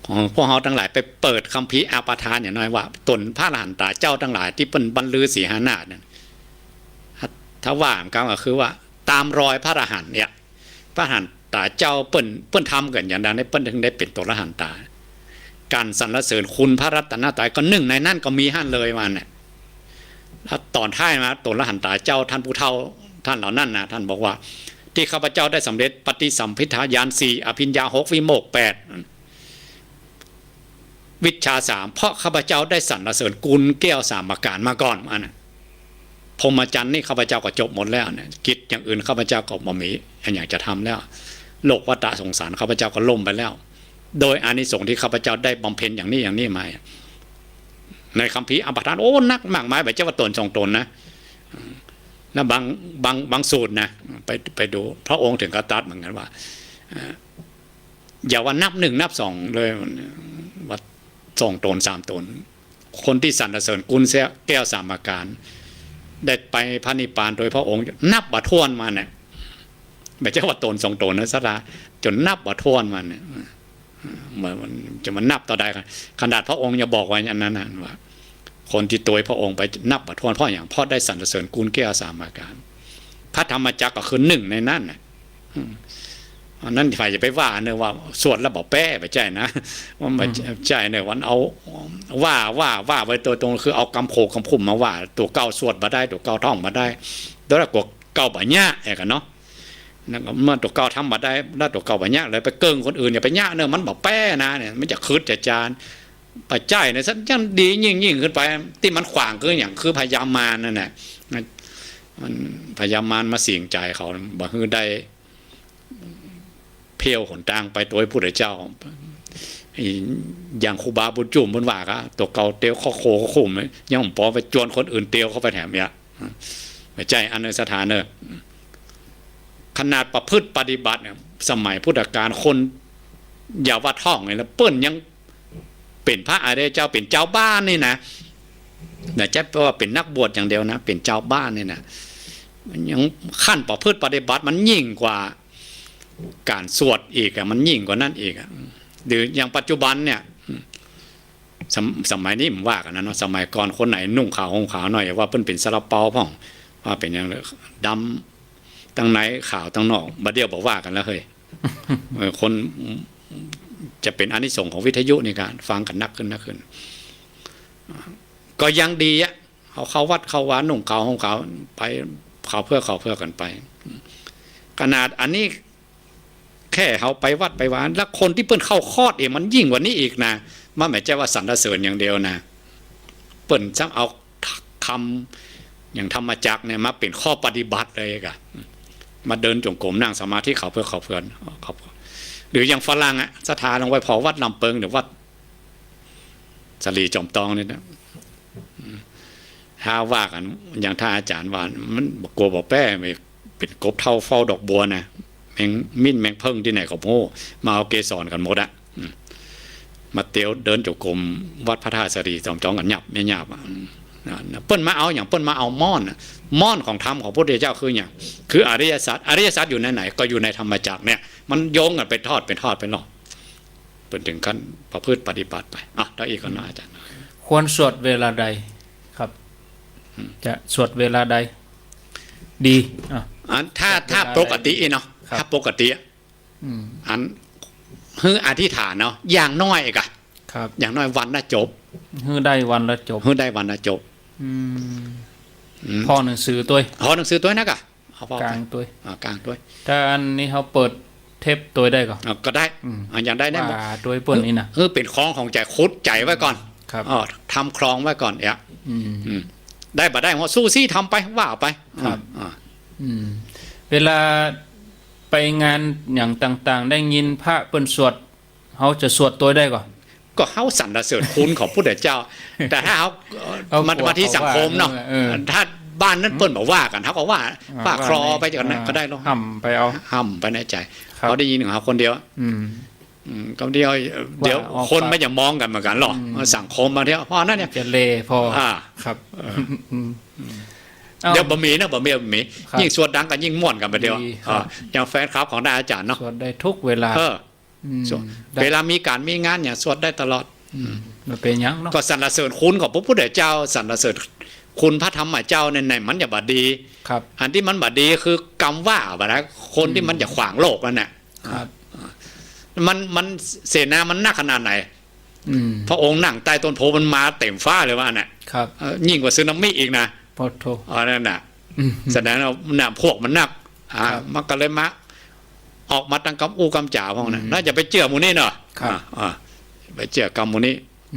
ของพวกเฮาตังหลายไปเปิดคัมภีร์อัปปทานอย่างน้อยว่า ต๋นพระอรหันตาเจ้าตังหลายตี้เปิ้นบรรลือสีหนาถเนี่ย ถ้าว่ากั๋นก็คือว่าต๋ามรอยพระอรหันต์เนี่ย พระอรหันตาเจ้าเปิ้น เปิ้นทำกั๋นอย่างใด เปิ้นถึงได้เป๋นต๋นอรหันตา ก๋านสรรเสริญคุณพระรัตนตรัยก็นึ่งในนั้นก็มีหั้นเลยว่าเนี่ย แล้วต๋อนท้ายมาต๋นอรหันตาเจ้าท่านผู้เฒ่าท่านเหล่านั้นนะ ท่านบอกว่า ที่ข้าพเจ้าได้สำเร็จปฏิสัมภิทาญาณสี่ อภิญญาหก วิโมกข์แปด วิชชาสาม เพราะข้าพเจ้าได้สรรเสริญกุณแก้วสามประการมาก่อน อันน่ะ พรหมจรรย์นี่ข้าพเจ้าก็จบหมดแล้วเนี่ย กิจอย่างอื่นข้าพเจ้าก็บ่มีอันอยากจะทำแล้ว โลกวัฏสงสารข้าพเจ้าก็ล่มไปแล้ว โดยอานิสงส์ที่ข้าพเจ้าได้บำเพ็ญอย่างนี้อย่างนี้มา ในคัมภีร์อัปปทาน โอ้ นักมากมาย บ่ใจ้ว่าต๋นสองต๋นนะ แล้วบาง บาง บางสูตรนะ ไป ไปดู พระองค์ถึงกับตรัสเหมือนกันว่า เอ่อ อย่าว่านับหนึ่งนับสองเลย ว่าสองต๋นสามต๋น คนที่สรรเสริญกุณแก้วสามประการ ได้ไปพระนิพพานโดยพระองค์ นับบ่ถ้วนมาเนี่ย บ่ใจ้ว่าต๋นสองต๋นนะ ศรัทธา จ๋นนับบ่ถ้วนมาเนี่ย มัน มันจะมานับเต้าใด ขนาดพระองค์ยังบอกไว้อย่างนั้นนะ ว่า คนที่ตวยพระองค์ไปนับบ่ถ้วน เพราะหยัง เพราะได้สรรเสริญกุณแก้วสามประการ พระธรรมจักรก็คือนึ่งในนั้นน่ะ อืม อันนั้นใผจะไปว่าเนอะว่าสวดแล้วบ่แป๊ บ่ใจ้นะ ว่าบ่ อืม ใจ้เนอะ วันเอา ว่า ว่า ว่าไปโดยตรง คือเอากำโขงกำคุมมาว่า ตั๋วเก่าสวดบ่ได้ ตั๋วเก่าท่องบ่ได้ แล้วตั๋วเก่าบ่เยียะ แอะกั๋นเนาะ นั่นก็เมื่อตั๋วเก่าทำบ่ได้ แล้วตั๋วเก่าบ่เยียะ เลยไปเกิ่งคนอื่น อย่าไปเยียะเนอะ มันบ่แป๊นะเนี่ย มันจะขึดจะจาน บ่ใจ้นะ สักอย่างดียิ่งๆ ขึ้นไป ตี้มันขวางคือหยัง คือพญามารนั่นแหละ มันพญามารมาสิงใจ๋เขา บ่หื้อได้เพี้ยวหนตางไปโตยพุทธเจ้า อย่างครูบาบุญจุ่มเปิ้นว่าก็ ตั๋วเก่าเตียวเข้าโคเข้าคุม ยังบ่ปอไปจวนคนอื่นเตียวเข้าไปแถมเนี่ย บ่ใจ้อันเนอะ ศรัทธาเนอะ ขนาดประพฤติปฏิบัติเนี่ย สมัยพุทธกาลคน อย่าว่าท่องเลยนะ เปิ้นยังเป๋นพระอริยเจ้า เป๋นจาวบ้านนี่นะ บ่ใจ้ว่าเป๋นนักบวชอย่างเดียวนะ เป๋นจาวบ้านนี่นะ ยังขั้นประพฤติปฏิบัติมันยิ่งกว่าก๋านสวดอีกอะ มันยิ่งกว่านั้นอีกอะ หรืออย่างปัจจุบันเนี่ย สม- สมัยนี้บ่ว่ากั๋นนะเนาะ สมัยก่อนคนไหนนุ่งขาวห่มขาวหน่อย ว่าเปิ้นเป๋นซาลาเปาพ่อง ว่าเป๋นอย่างดำตังในขาวตังนอก บ่าเดี่ยวบ่ว่ากั๋นแล้วเฮ้ย เออ คนจะเป๋นอานิสงส์ของวิทยุนี่ก็ฟังกั๋นนักขึ้นนักขึ้น ก็ยังดีอะ เขาเข้าวัดเข้าวา นุ่งขาวห่มขาว ไปขาวเผือกขาวเผือกกั๋นไป ขนาดอันนี้ แค่เฮาไปวัดไปวา แล้วคนตี้เปิ้นเข้าคอร์สเองมันยิ่งกว่านี้อีกนะ มันบ่ใจ้ว่าสรรเสริญอย่างเดียวนะ เปิ้นซ้ำเอาคำอย่างธรรมจักรเนี่ยมาเป๋นข้อปฏิบัติเลยก่ะ มาเดินจงกรมนั่งสมาธิขาวเผือกขาวเผือก หรืออย่างฝรั่งอะ ศรัทธาลองไปผ่อวัดลำเปิงหรือวัดสะหลีจอมตองนี่นะ ถ้าว่ากั๋นอย่างท่านอาจ๋ารย์ว่า มันบ่กั๋วบ่แป๊ เป๋นกบเฒ่าเฝ้าดอกบัวนะ แมงมิ่นแมงเผิ้งตี้ไหนก็บ่ฮู้ มาเอาเกสรกั๋นหมดอะ อืม มาเตียวเดินจงกรมวัดพระธาตุสะหลีจอมตองกั๋นยับไม่ยับอะ อืม นะ เปิ้นมาเอาหยัง เปิ้นมาเอาม่อนอะ ม่อนของธรรมของพระพุทธเจ้าคือหยัง คืออริยสัจ อริยสัจอยู่ในไหน ก็อยู่ในธรรมจักรเนี่ย มันโยงกั๋นไปทอด ไปทอดไปหลอก เปิ้นถึงขั้นประพฤติปฏิบัติไป อ่ะ แล้วอีกข้อหนึ่ง อาจ๋ารย์ ควรสวดเวลาใดครับ อืม จะสวดเวลาใด ดี อ่ะ อัน ถ้า สวดเวลาใด ถ้าปกติเนาะ ครับ ถ้าปกติอะ อืม อัน หื้ออธิษฐานเนาะ อย่างน้อยก่ะ ครับ อย่างน้อยวันละจบ หื้อได้วันละจบ หื้อได้วันละจบ อืม อืม ผ่อหนังสือตวย ผ่อหนังสือตวยนะก่ะ เอาผ่อ ก๋างตวย อ่า ก๋างตวย ถ้าอันนี้เฮาเปิดเทปตวยได้ก่อ อ่า ก็ได้ อืม อ่า อย่างได้ ได้หมด ว่าตวยเปิ้นนี่นะ เออ เป๋นของของใจ๋ ขุดใจ๋ไว้ก่อน ครับ อ๋อ ทำคลองไว้ก่อนเนี่ย อืม อืม ได้บ่ได้ หัวสู้ซี้ทำไป ว่าไป ครับ อ่า อืม เวลาไปงานอย่างต่างๆ ได้ยินพระเปิ้นสวด เฮาจะสวดตวยได้ก่อ ก็เฮาสรรเสริญคุณของพุทธเจ้า แต่ถ้าเฮา เฮา มัน กลัว มาที่สังคมเนาะ เขาว่า เออ ถ้าบ้านนั้นเปิ้นบ่ว่ากั๋น เฮาก็ว่า อ่า ว่าคลอไปก่อนนะ อ่า ก็ได้เนาะ ห้ำไปเอา ห้ำไปในใจ๋ ครับ เฮาได้ยินของเฮาคนเดียว อืม อืม กำเดียว เดี๋ยว ว่าออก คน ปาก มันจะมองกั๋นเหมือนกั๋นหรอ อืม สังคมบางที อ๋อ นั่นเนี่ย จะเลวพอ อ่า ครับ อืม เอ้า เดี๋ยวบ่มีนะ บ่มี บ่มี ครับ ยิ่งสวดดังก็ยิ่งม่วนกั๋นไปเดียว ดีครับ อ่า อย่างแฟนคลับของอาจ๋ารย์เนาะ สวดได้ทุกเวลา เออ อืม สวด ได้ เวลามีก๋านมีงานอย่างสวดได้ตลอด อืม บ่เป๋นหยังเนาะ ก็สรรเสริญคุณของพระพุทธเจ้า สรรเสริญคุณพระธรรมเจ้าเนี่ย ในมันจะบ่ดี ครับ อันตี้มันบ่ดีคือกำว่าบ่านะ คนตี้ อืม มันจะขวางโลกนั่นน่ะ ครับ มัน มันเสนามันนักขนาดไหน อืม พระองค์นั่งใต้ต้นโพธิ์มันมาเต็มฟ้าเลยว่าน่ะ ครับ เออ ยิ่งกว่าสึนามิอีกนะ โอ้โธ่ อันนั้นน่ะ อืม แสดงว่าน้ำพวกมันนัก อ่า ครับ มันก็เลยมา ออกมาตั้งกำอู้กำจ๋าพวกนั้น อืม น่าจะไปเจื้อหมู่นี้เนาะ ครับ อ่า อ่า ไปเจื้อกำหมู่นี้